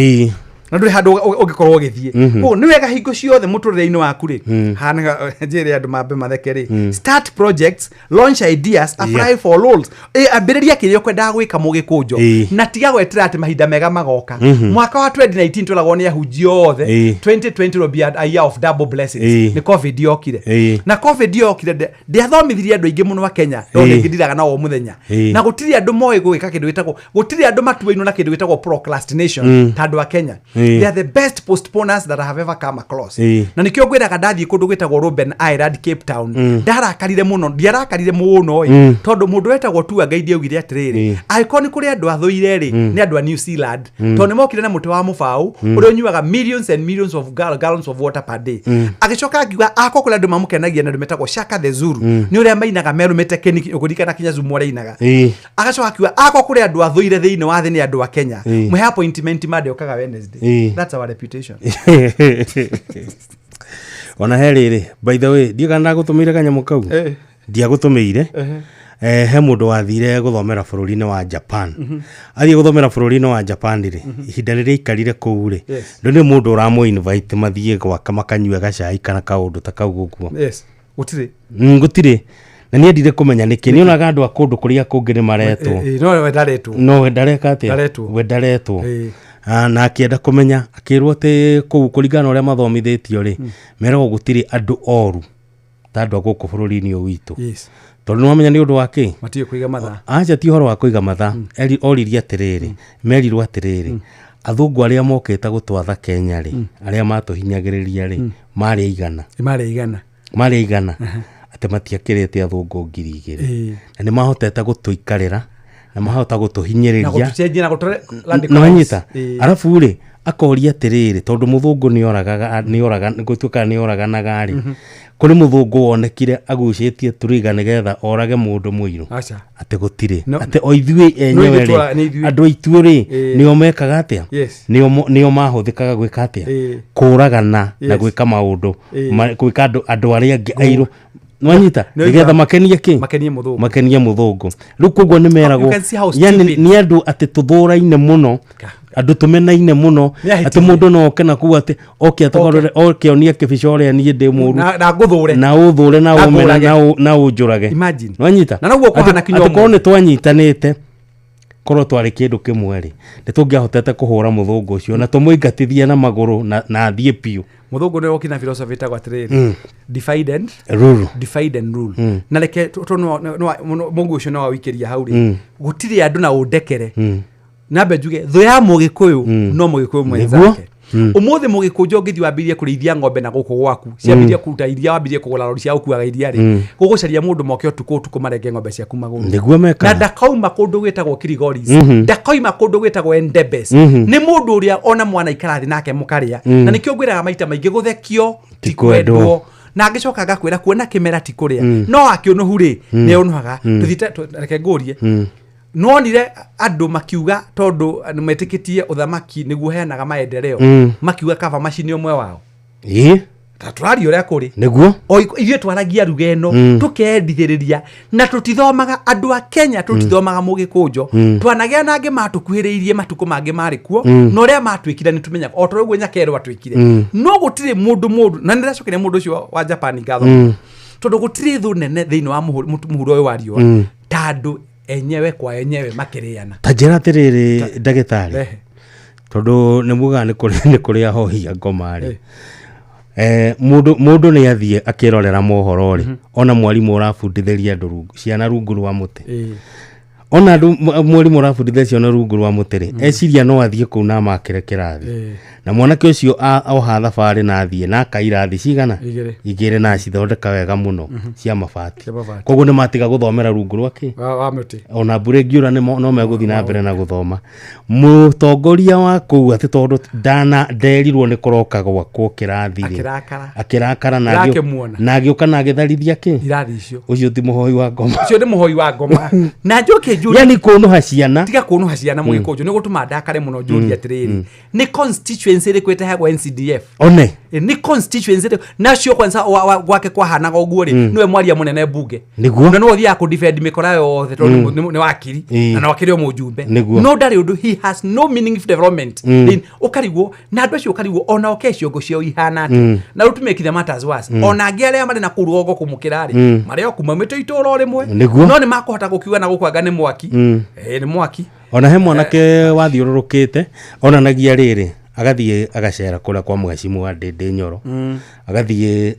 na ndũrĩ handũ ũngĩkorwo ũgĩthiĩ. Koguo nĩ wega hingo ciothe mũtũrĩre-inĩ waku rĩ, hanaga njĩre andũ mambe matheke rĩ, start projects, launch ideas, apply for roles. Ambĩrĩria kĩrĩa ũkwendaga gwĩka, mũgĩkũnjo, na tiga gwetera atĩ mahinda mega magoka. Mwaka wa 2019 tweragwo nĩ ahunjia othe, 2020 will be a year of double blessings. Nĩ COVID yokire. Na COVID yokire, ndĩathomithirie andũ aingĩ mũno a Kenya, no rĩngĩ ndiraga nao o mũthenya. Na gũtirĩ andũ moĩ gwĩka kĩndũ gĩtagwo, gũtirĩ andũ matuainwo na kĩndũ gĩtagwo procrastination ta andũ a Kenya. They are the best postponers that I have ever come across. Na nĩkĩo ngwĩraga, ndathiĩ kũndũ gwĩtagwo Robben Island, Cape Town, ndarakarire mũno, ndiarakarire mũno ĩ, tondũ mũndũ wetagwo Tua Guide augire atĩrĩrĩ, angĩkorwo nĩ kũrĩ andũ athũire rĩ, nĩ andũ a New Zealand, tondũ nĩ mokire na mũtĩ wa mũbaũ ũrĩa ũnyuaga millions and millions of gallons of water per day. Agĩcoka akiuga akorwo kũrĩ andũ mamũkenagia na andũ metagwo Shaka the Zulu, nĩ ũrĩa mainaga merũmĩte kĩni ũkũririkana kinya Zumu ũrĩa ainaga. Agacoka akiuga akorwo kũrĩ andũ athũire thĩinĩ wa thĩ, nĩ andũ a Kenya. Mwe appointment Monday ũkaga Wednesday. That's our reputation. Ona he rĩrĩ, by the way, ndiũ kana ndagũtũmĩire kanyamũ kau. Ndiagũtũmĩire. He mũndũ wathire gũthomera bũrũri-inĩ wa Japan. Athiĩ gũthomera bũrũri-inĩ wa Japan rĩ, ihinda rĩrĩa aikarire kũu rĩ, rĩu nĩ mũndũ ũramũ invite mathiĩ gwake makanyue gacai kana kaũndũ ta kau ũguo. Yes, gũtirĩ. Gũtirĩ, na nĩ endire kũmenya nĩkĩ. Nĩ onaga andũ a kũndũ kũrĩa kũngĩ nĩ maretwo. No we ndaretwo. No we ndareka atĩa? Ndaretwo. We ndaretwo. Ah, na akĩenda kũmenya, akĩrwo atĩ kũu, kũringana na ũrĩa mathomithĩtio rĩ, meragwo gũtirĩ andũ oru ta andũ a gũkũ bũrũri-inĩ ũyũ witũ. Tondũ nĩ wamenya nĩ ũndũ wa kĩ? Matiũĩ kũiga mathaa. Aca, ti ũhoro wa kũiga mathaa. Oririe atĩrĩrĩ, merirwo atĩrĩrĩ, athũngũ arĩa mokĩte gũtwatha Kenya rĩ, arĩa matũhinyagĩrĩria rĩ, marĩ aigana? Marĩ igana? Marĩ aigana atĩ matiakĩrĩte athũngũ 2000, na nĩ mahotete gũtũikarĩra na mahota na gũtũhinyĩrĩria gũtũcenjia na gũtũre nĩwanyita. Arabu rĩ, akoria atĩrĩrĩ, tondũ mũthũngũ nĩoragaga, nĩoraga gũtuĩkaga nĩoraganaga rĩ, kũrĩ mũthũngũ wonekire agucĩtie turiga nĩgetha orage mũndũ mũirũ? Aca. Atĩ gũtirĩ. No. Atĩ o ithuĩ enyewe ithuĩ rĩ, nĩ ithuĩ. andũ aitũ rĩ, nĩo mekaga atĩa? Nĩo mahũthĩkaga gwĩka atĩa? Kũragana na gwĩka maũndũ gwĩka andũ arĩa angĩ airũ, nwanyita, Nĩ nĩgetha makenie kĩ? Makenie mũthũngũ. Makenie mũthũngũ. Rĩu koguo nĩ meragwo You can see how yani stupid. nĩ andũ atĩ tũthũraine mũno, andũ tũmenaine mũno, Nĩ ahĩtithie. atĩ mũndũ no oke na kuu atĩ oke atogorere, oke onie kĩbica ũrĩa niĩ ndĩ mũru, na ngũthũre, na ũthũre na Na ũmene ngũrage. na ũnjũrage. Imagine. Nwanyita. Na noguo kũhana kinya atĩ korwo ũmũthĩ. nĩ twanyitanĩte, korwo twarĩ kĩndũ kĩmwe rĩ, nĩ tũngĩahotete kũhũra mũthũngũ ũcio na tũmũingatithie na magũrũ na athiĩ biũ. Mũthũngũ nĩ wokire na philosophy ĩtagwo atĩrĩrĩ, divide and rule. Divide and rule. Na reke mũguo ũcio no wawikĩria hau rĩ, gũtirĩ andũ na ũndekere, nambe njuge thũ ya mũgĩkũyũ no mũgĩkũyũ mwenzake. Umuthi mugikuja ũngĩthiĩ wambĩrĩrie kũrĩithia ng'ombe na gũkũ gwaku ciambĩrĩrie kũruta iria wambĩrĩrie kũgũra rori cia gũkuaga iria rĩ gũgũcaria mũndũ moke ũtukũ ũtukũ marenge ng'ombe ciaku magũrũ. Nĩguo mekaga. Na ndakauma kũndũ gwĩtagwo Kirigoris, ndakauma kũndũ gwĩtagwo Endebess. Nĩ mũndũ ũrĩa ona mwana ikara thĩ nake mũkarĩa. Na nĩkĩo ngwĩraga maita maingĩ gũthekio ti kwendwo. Na ngĩcoka ngakwĩra kuona kĩmera ti kũrĩa no akĩũnũhu rĩ nĩ ũnũhaga. Tũthiĩte reke ngũrie, nonire andũ makiuga tondũ metĩkĩtie ũthamaki nĩguo heanaga maendeleo, makiuga kaba macini ũmwe wao. Ĩĩ ta tũraria ũrĩa kũrĩ nĩguo o ithuĩ twaragia ruga ĩno tũkendithĩrĩria na tũtithomaga andũ a Kenya tũtithomaga mũgĩkũnjo. Twanagĩa na angĩ matũkuhĩrĩirie matukũ mangĩ marĩ kuo na ũrĩa matwĩkire nĩ tũmenyaga o ta ũguo Nyakerũ atwĩkire. No gũtirĩ mũndũ na nĩndĩracokeria mũndũ ũcio wa Japan ngatho tondũ gũtirĩ thũ nene thĩinĩ wa mũhuro ũyũ wa riũa ta andũ enyewe kwa enyewe makĩrĩana. Ta njĩra atĩrĩrĩ ndagĩtarĩ, tondũ nĩ mugaga nĩ kũrĩ ahohi a ngoma rĩ, mũndũ nĩ athiĩ akĩrorera mohoro rĩ, ona mwarimũ ũrabundithĩria andũ ciana rungu rwa mũtĩ, ona andũ mwarimũ ũrabundithia ciana rungu rwa mũtĩ rĩ, eciria no athiĩ kũu na amakĩre kĩrathi, na mwanake ũcio oha thabarĩ na athiĩ na akairathi cigana igĩrĩ na acithondeka wega mũno cia mabati, koguo nĩ matiga gũthomera rungu rwa kĩ mũtĩ. Ona mbura ĩngiura no megũthiĩ na mbere na gũthoma. Mũtongoria wa kũu atĩ tondũ nderirwo nĩ kũroka gwakwo kĩrathi rĩ, akĩrakara na agĩũka na agĩtharithia kĩ irathi icio. Ũcio ti mũhoi wa ngoma, ũcio nĩ mũhoi wa ngoma. Na njoke njũrie, yani kũnũha ciana, tiga kũnũha ciana mũgĩkũnjũ nĩ gũtũma ndakare mũno. Njũrie atĩrĩrĩ, nĩ constituency ĩrĩkũ ĩtahegwo NCDF? One nĩ constituency ĩrĩkũ? Nacio kwanza gwake kwahanaga ũguo rĩ, nĩwe mwaria mũnene mbunge nĩguo, na nĩwe ũthiaga kũdefend mĩkora yothe tondũ nĩ wakiri na no akĩrĩ o mũjumbe, no ndarĩ ũndũ, he has no meaning development. Ũkarigwo na andũ acio, ũkarigwo ona oke ciongo ciao ihana atĩa. Na rĩu to make the matters worse, ona angĩ arĩa marĩ na kũu rũgongo kũmũkĩra rĩ, marĩ o kuma mĩtĩ itũũra o rĩmwe, no nĩ makũhota gũkiuga na gũkũ anga nĩ mwaki. Nĩ mwaki. Ona he mwanake wathiũrũrũkĩte onanagia rĩrĩ, agathiĩ agacera kũrĩa kwa mũgacimu wa Ndĩndĩ Nyoro, agathiĩ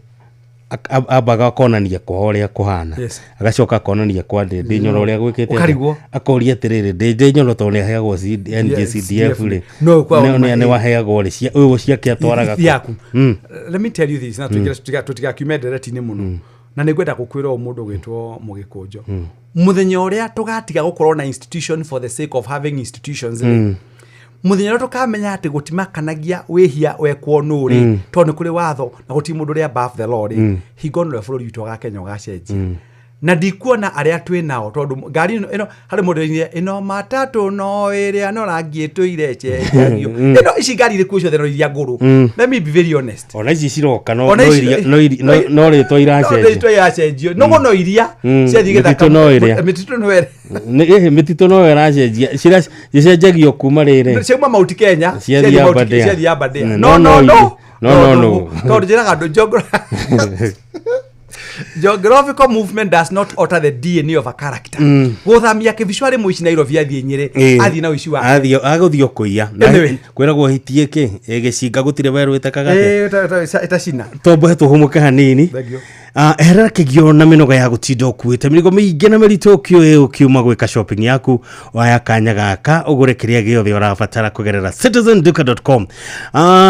ambaga akonania kwa ũrĩa kũhana, agacoka akonania kwa Ndĩndĩ Nyoro ũrĩa gwĩkĩte, akoria atĩrĩrĩ, Ndĩndĩ Nyoro tondũ nĩaheagwo NGCDF rĩ, nĩ waheagwo rĩ, ũyũ ciake atwaraga kũ? Let me tell you this, na tũtigakiume ndereti-inĩ mũno, na nĩngwenda gũkwĩra ũũ mũndũ ũgwĩtwo mũgĩkũnjo, mũthenya ũrĩa tũgatiga gũkorwo na institution for the sake of having institutions rĩ, mũthenya ũrĩa tũkamenya atĩ gũtimakanagia wĩhia wekwo nũ rĩ, tondũ nĩ kũrĩ watho na gũtirĩ mũndũ ũrĩa above the law rĩ, hingo nĩrĩo bũrũri witũ wa Kenya ũgacenjia. Na ndikuona arĩa twĩ nao tondũ ngari ĩno harĩ mũndũ oigire ĩno matatũ no ĩrĩa no rangi ĩtũire cenjagio, ĩno ici ngari irĩ kuo ciothe no iria ngũrũ. Let me be very honest, ona ici ciroka no rĩtwa iracenjio, no no iria ciathiĩ gĩthaka, mĩtitũ no ĩrĩa mĩtitũ no ĩracenjia, cicenjagio kuma rĩrĩ ciauma Mount Kenya ciathiĩ Aberdare. No no no no no tondũ njĩraga andũ geographical movement does not alter the DNA of a character. Gũthamia kĩbico arĩ mũici Nairobi athiĩ Nyĩrĩ, athiĩ na ũici wake, agũthiĩ kũiya, kwĩragwo hitie kĩ gĩcinga gũtirĩ werũ ĩtekaga atĩa, ĩtacina. Tombo tũhũmũke hanini. Eherera kĩgio na mĩnoga ya gũtinda ũkuĩte mĩrigo mĩingĩ na mĩritũ ũkĩũĩ ũkiuma gwĩka shopping yaku, oya kanya gaka ũgũre kĩrĩa gĩothe ũrabatara kũgerera citizenduka.com,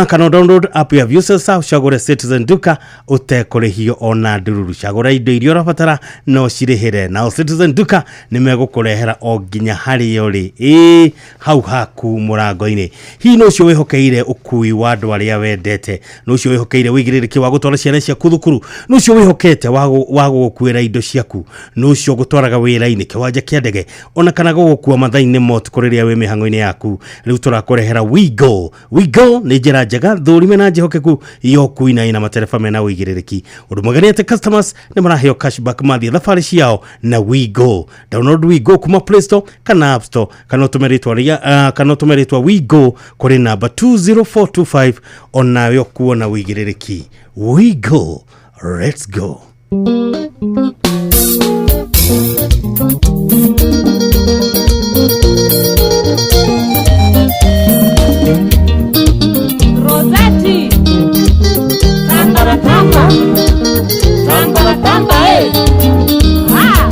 kana download app ya Viusasa ũcagũre Citizen Duka ũtekũrĩhio ona ndururu. Cagũra indo iria ũrabatara no cirĩhĩre, nao Citizen Duka nĩ megũkũrehera o nginya harĩa ũrĩ, ĩĩ hau haku mũrango-inĩ. Hihi nĩ ũcio wĩhokeire ũkui wa andũ arĩa wendete, nĩ ũcio wĩhokeire ũigĩrĩrĩki wa gũtwara ciana ciaku thukuru, nĩ ũcio wĩhokete wa gũgũkuĩra indo ciaku, nĩ ũcio gũtwaraga wĩra-inĩ kĩwanja kĩa ndege, ona kana gũgũkua mathaa-inĩ ma ũtukũ rĩrĩa wĩ mĩhang'o-inĩ yaku. Rĩu tũrakũrehera WeGo. WeGo nĩ njĩra njega thũrime na njĩhokeku ya ũkui na ĩna matereba mena ũigĩrĩrĩki. Ũndũ mwega nĩ atĩ customers nĩ maraheo cashback mathiĩ thabarĩ ciao na WeGo. Download WeGo kuma Play Store kana App Store, kana ũtũme rĩtwa WeGo kũrĩ namba 20425 onawe ũkuona ũigĩrĩrĩki. WeGo, let's go. Rosati Tamba tamba Tamba tamba eh. Ah.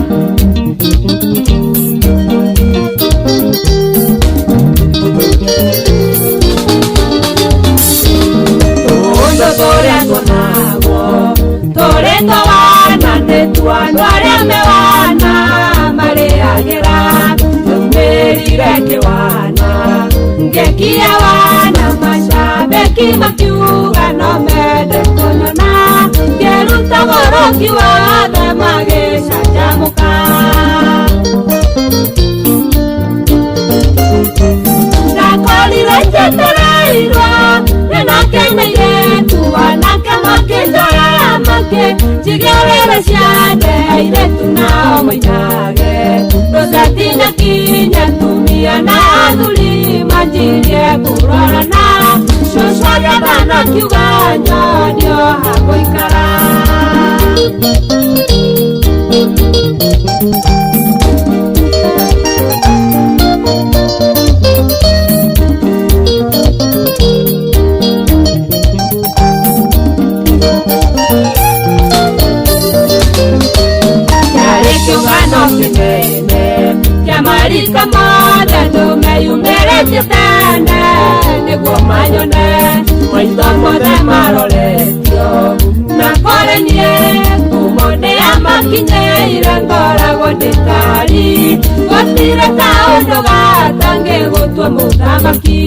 Ndakorire kĩwana ngĩkia wana macabeki makiuga no mende kũnyona ngĩruta goroki wothe magĩcanjamũka. Ndakorire njetereirwo nĩnake airĩtu anake makĩnjoya makĩnjigĩrĩra ciande airĩtu nao mainage Rosetti kinya tumia na athuri manjirie kũrorana cũcũ agĩathana akiuga nyonio ha gũikara. Kĩarĩ kĩũngano kĩnene kĩa marika mothe andũ meyumĩrĩtie tene nĩguo manyone maitho mothe maroretio na kũrĩ niĩ ngumo nĩyamakinyĩire ngoragwo ndĩ tari gũtirĩ kaũndũ gatangĩgũtua mũthamaki.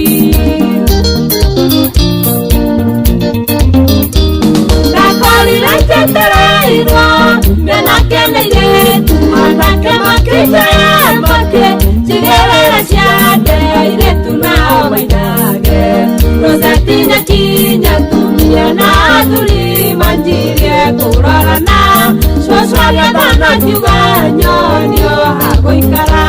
Ndakorire njetereirwo mĩanake na airĩtu anake makĩnjoya makĩnjigĩrĩra ciande airĩtu nao mainage Rosetti nyakinya atumia na athuri manjirie kũrorana cũcũ agĩathana akiuga nyonio ha gũikara.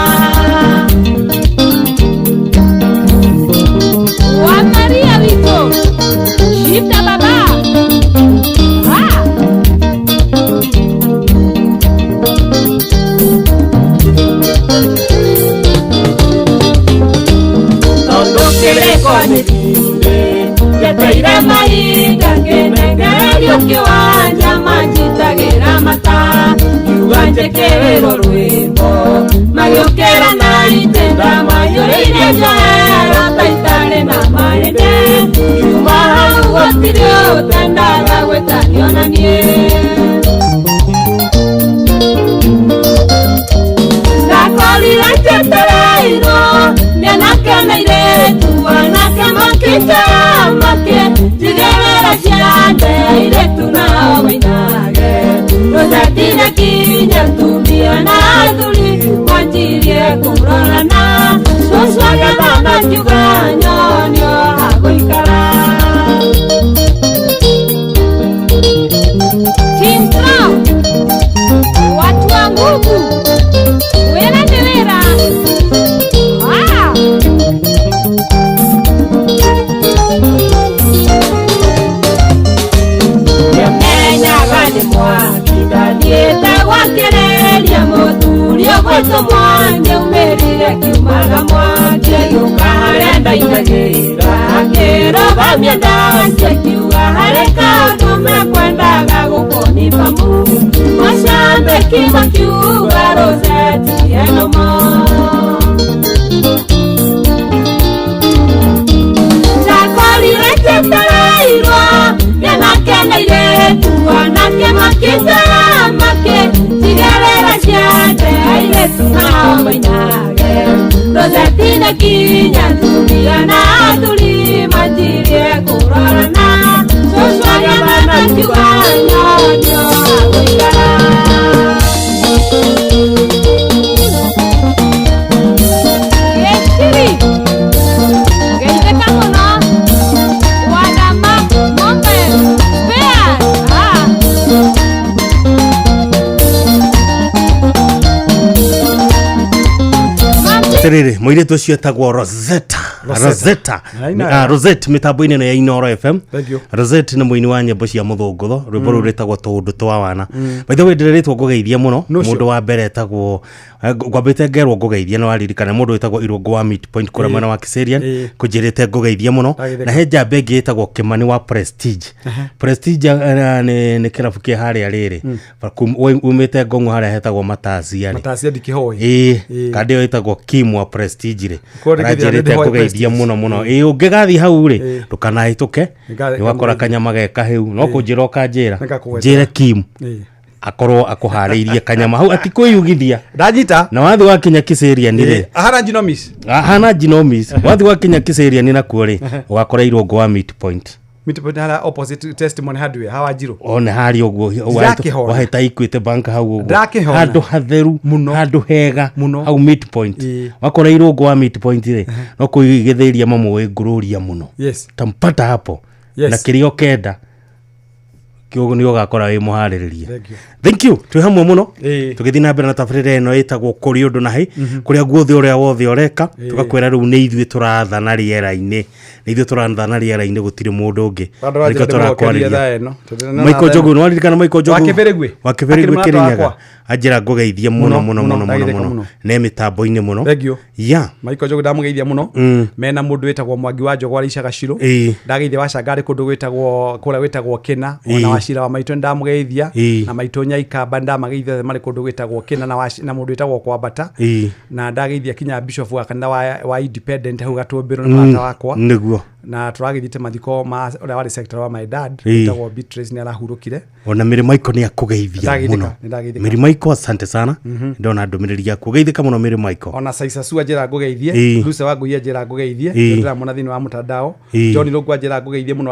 Wa Maria witũ shita baba. Tondũ kĩrĩko nĩ kĩingĩ njeteire mahinda ngĩnengererio kĩwanja manjitagĩra mata ngiuga njĩkĩrĩrwo rwĩmbo magĩũkĩra na itĩ ndamaiyũrĩire njohero ta itarĩ na mahĩndĩ ngiuma hau gũtirĩ ũtendaga gwĩtanio na niĩ. Ndakorire njetereirwo mĩanake na airĩtu anake makĩnjoya makĩnjigĩrĩra ciande airĩtu nao mainage Rosetti nyakinya atumia na athuri manjirie kũrorana cũcũ agĩathana akiuga nyonio ha gũikara. Team Strong, watu wa nguvu, wĩra nĩ wĩra. Ndiamenyaga nĩ mwaki ndathiĩte gwakĩrĩria mũthuri ũgwĩtwo Mwangi aumĩrire kiumaga mwaki agĩũka harĩa ndainagĩra akĩrũgamia ndaci akiuga harĩ kaũndũ mekwendaga gũkũnibamu macambĩki makiuga Rosetti enomo. Ndakorire njetereirwo mĩanake na airĩtu anake makĩnjoya makĩnjigĩrĩra ciande airĩtu nao mainage Rosetti nyakinya atumia na athuri manjirie kũrorana cũcũ agĩathana akiuga nyonio ha gũikara. Gĩciri geithĩka mũno Wadama Mobile Spares. Atiriri mũirĩtu ũcio etagwo Rosetta Rosetta. Naina. Rosette mĩtambo-inĩ ĩno ya Inoro FM. Thank you. Rosette nĩ mũini wa nyĩmbo cia mũthũngũtho rwĩmbo rũu rwĩtagwo tũũndũ twa wana. By the way ndĩrĩrĩtwo ngũgeithie mũno No, sure. mũndũ wa mbere etagwo ngwambĩte ngerwo ngũgeithie nĩ waririkana mũndũ wĩtagwo Irũngũ wa Meat Point kũrĩa mwena wa Kiserian kũnjĩrĩte ngũgeithie mũno Ndagĩtheka. na he njamba ĩngĩ ĩtagwo Kĩmani wa Prestige. Prestige nĩ kĩrabu kĩ harĩa rĩrĩ umĩte Ngong'o harĩa hetagwo Matasia rĩ. Matasia ndikĩhoĩ. Ĩĩ kandi ĩyo ĩtagwo Kim wa Prestige rĩ Korwo ndĩngĩthiĩ aranjĩrĩte ndĩhoe ngũgeithie Prestige. mũno mũno ĩĩ ũngĩgathiĩ hau rĩ ndũkanahĩtũke Nĩnga- nĩ wakora kanyama ge kahĩu no kũnjĩra ũkanjĩra Nĩngakũgwetera. njĩre Kim Akorwo akũharĩirie kanyama hau atikwĩyugithia. Ndanyita. Na wathi wakinya Kiseriani rĩ, Ahana Jinomis. Ahana Jinomis. Wathi wakinya Kiseriani nakuo rĩ, ũgakora Irũngũ wa Meat Point. Meat Point harĩa opposite Testimony Hardware hawa Njirũ. One harĩa ũguo. Ndĩrakĩhona. Wahĩta Equity Bank hau ũguo. Ndĩrakĩhona. Handũ hatheru Mũno. Handũ hega Mũno. hau Meat Point. Wakora Irũngũ wa Meat Point rĩ, no kũigithĩria mamũĩ ngũrũria mũno. Tampata hapo. Na kĩrĩa ũkenda kĩo nĩ ũgakora wĩ mũharĩrĩrie. Thank you. Thank you, twĩ hamwe mũno tũgĩthiĩ na mbere na tabarĩra ĩno ĩtagwo kũrĩ ũndũ na hĩ kũrĩa guothe ũrĩa wothe ũreka. Tũgakwĩra rĩu nĩ ithuĩ tũrathana rĩera-inĩ, nĩ ithuĩ tũrathana rĩera-inĩ, gũtirĩ mũndũ ũngĩ. Andũ a Nĩkĩo njĩra ndĩmũgokerie tũrakwarĩria. thaa ĩno. Tondũ ndĩrona Michael thaa ĩno. Njogu, nĩ waririkana Michael Njogu Wa Kĩbĩrĩgwe? Wa Kĩbĩrĩgwe. Akĩrĩ mũrata Kĩrĩnyaga. wakwa. Anjĩra ngũgeithie mũno mũno mũno mũno Ndagĩtheka mũno mũno. ne mĩtambo-inĩ mũno. Thank you. Ya. Michael Njogu ndamũgeithia mũno. Mena mũndũ wĩtagwo Mwangi wa Njogu araicaga Cirũ. Ndageithia Wacanga arĩ kũndũ gwĩtagwo kũrĩa gwĩtagwo Kĩna. Ona Wacira wa maitũ nĩndamũgeithia. Na maitũ Nyaikamba ndamageithia othe marĩ kũndũ gwĩtagwo Kĩna na mũndũ wĩtagwo Kwambata. Na ndageithia kinya bishop wa kanitha wa Independent hau Gatũmbĩrũ nĩ mũrata wakwa. Nĩguo. Na tũragĩthiĩte mathiko ma ũrĩa warĩ secretary wa my dad wĩtagwo Beatrice nĩ arahurũkire. Ona Mary Michael nĩ akũgeithia Ndagĩithĩka, mũno. nĩndagĩithĩka. Mary Michael, asante sana. Ndona ndũmĩrĩri yaku, geithĩka mũno Mary Michael. Ona Saisasu anjĩra ngũgeithie. Lucy wa Ngũi anjĩra ngũgeithie. Ndĩramwona thĩinĩ wa mtandao. John Rũngũ anjĩra ngũgeithie mũno.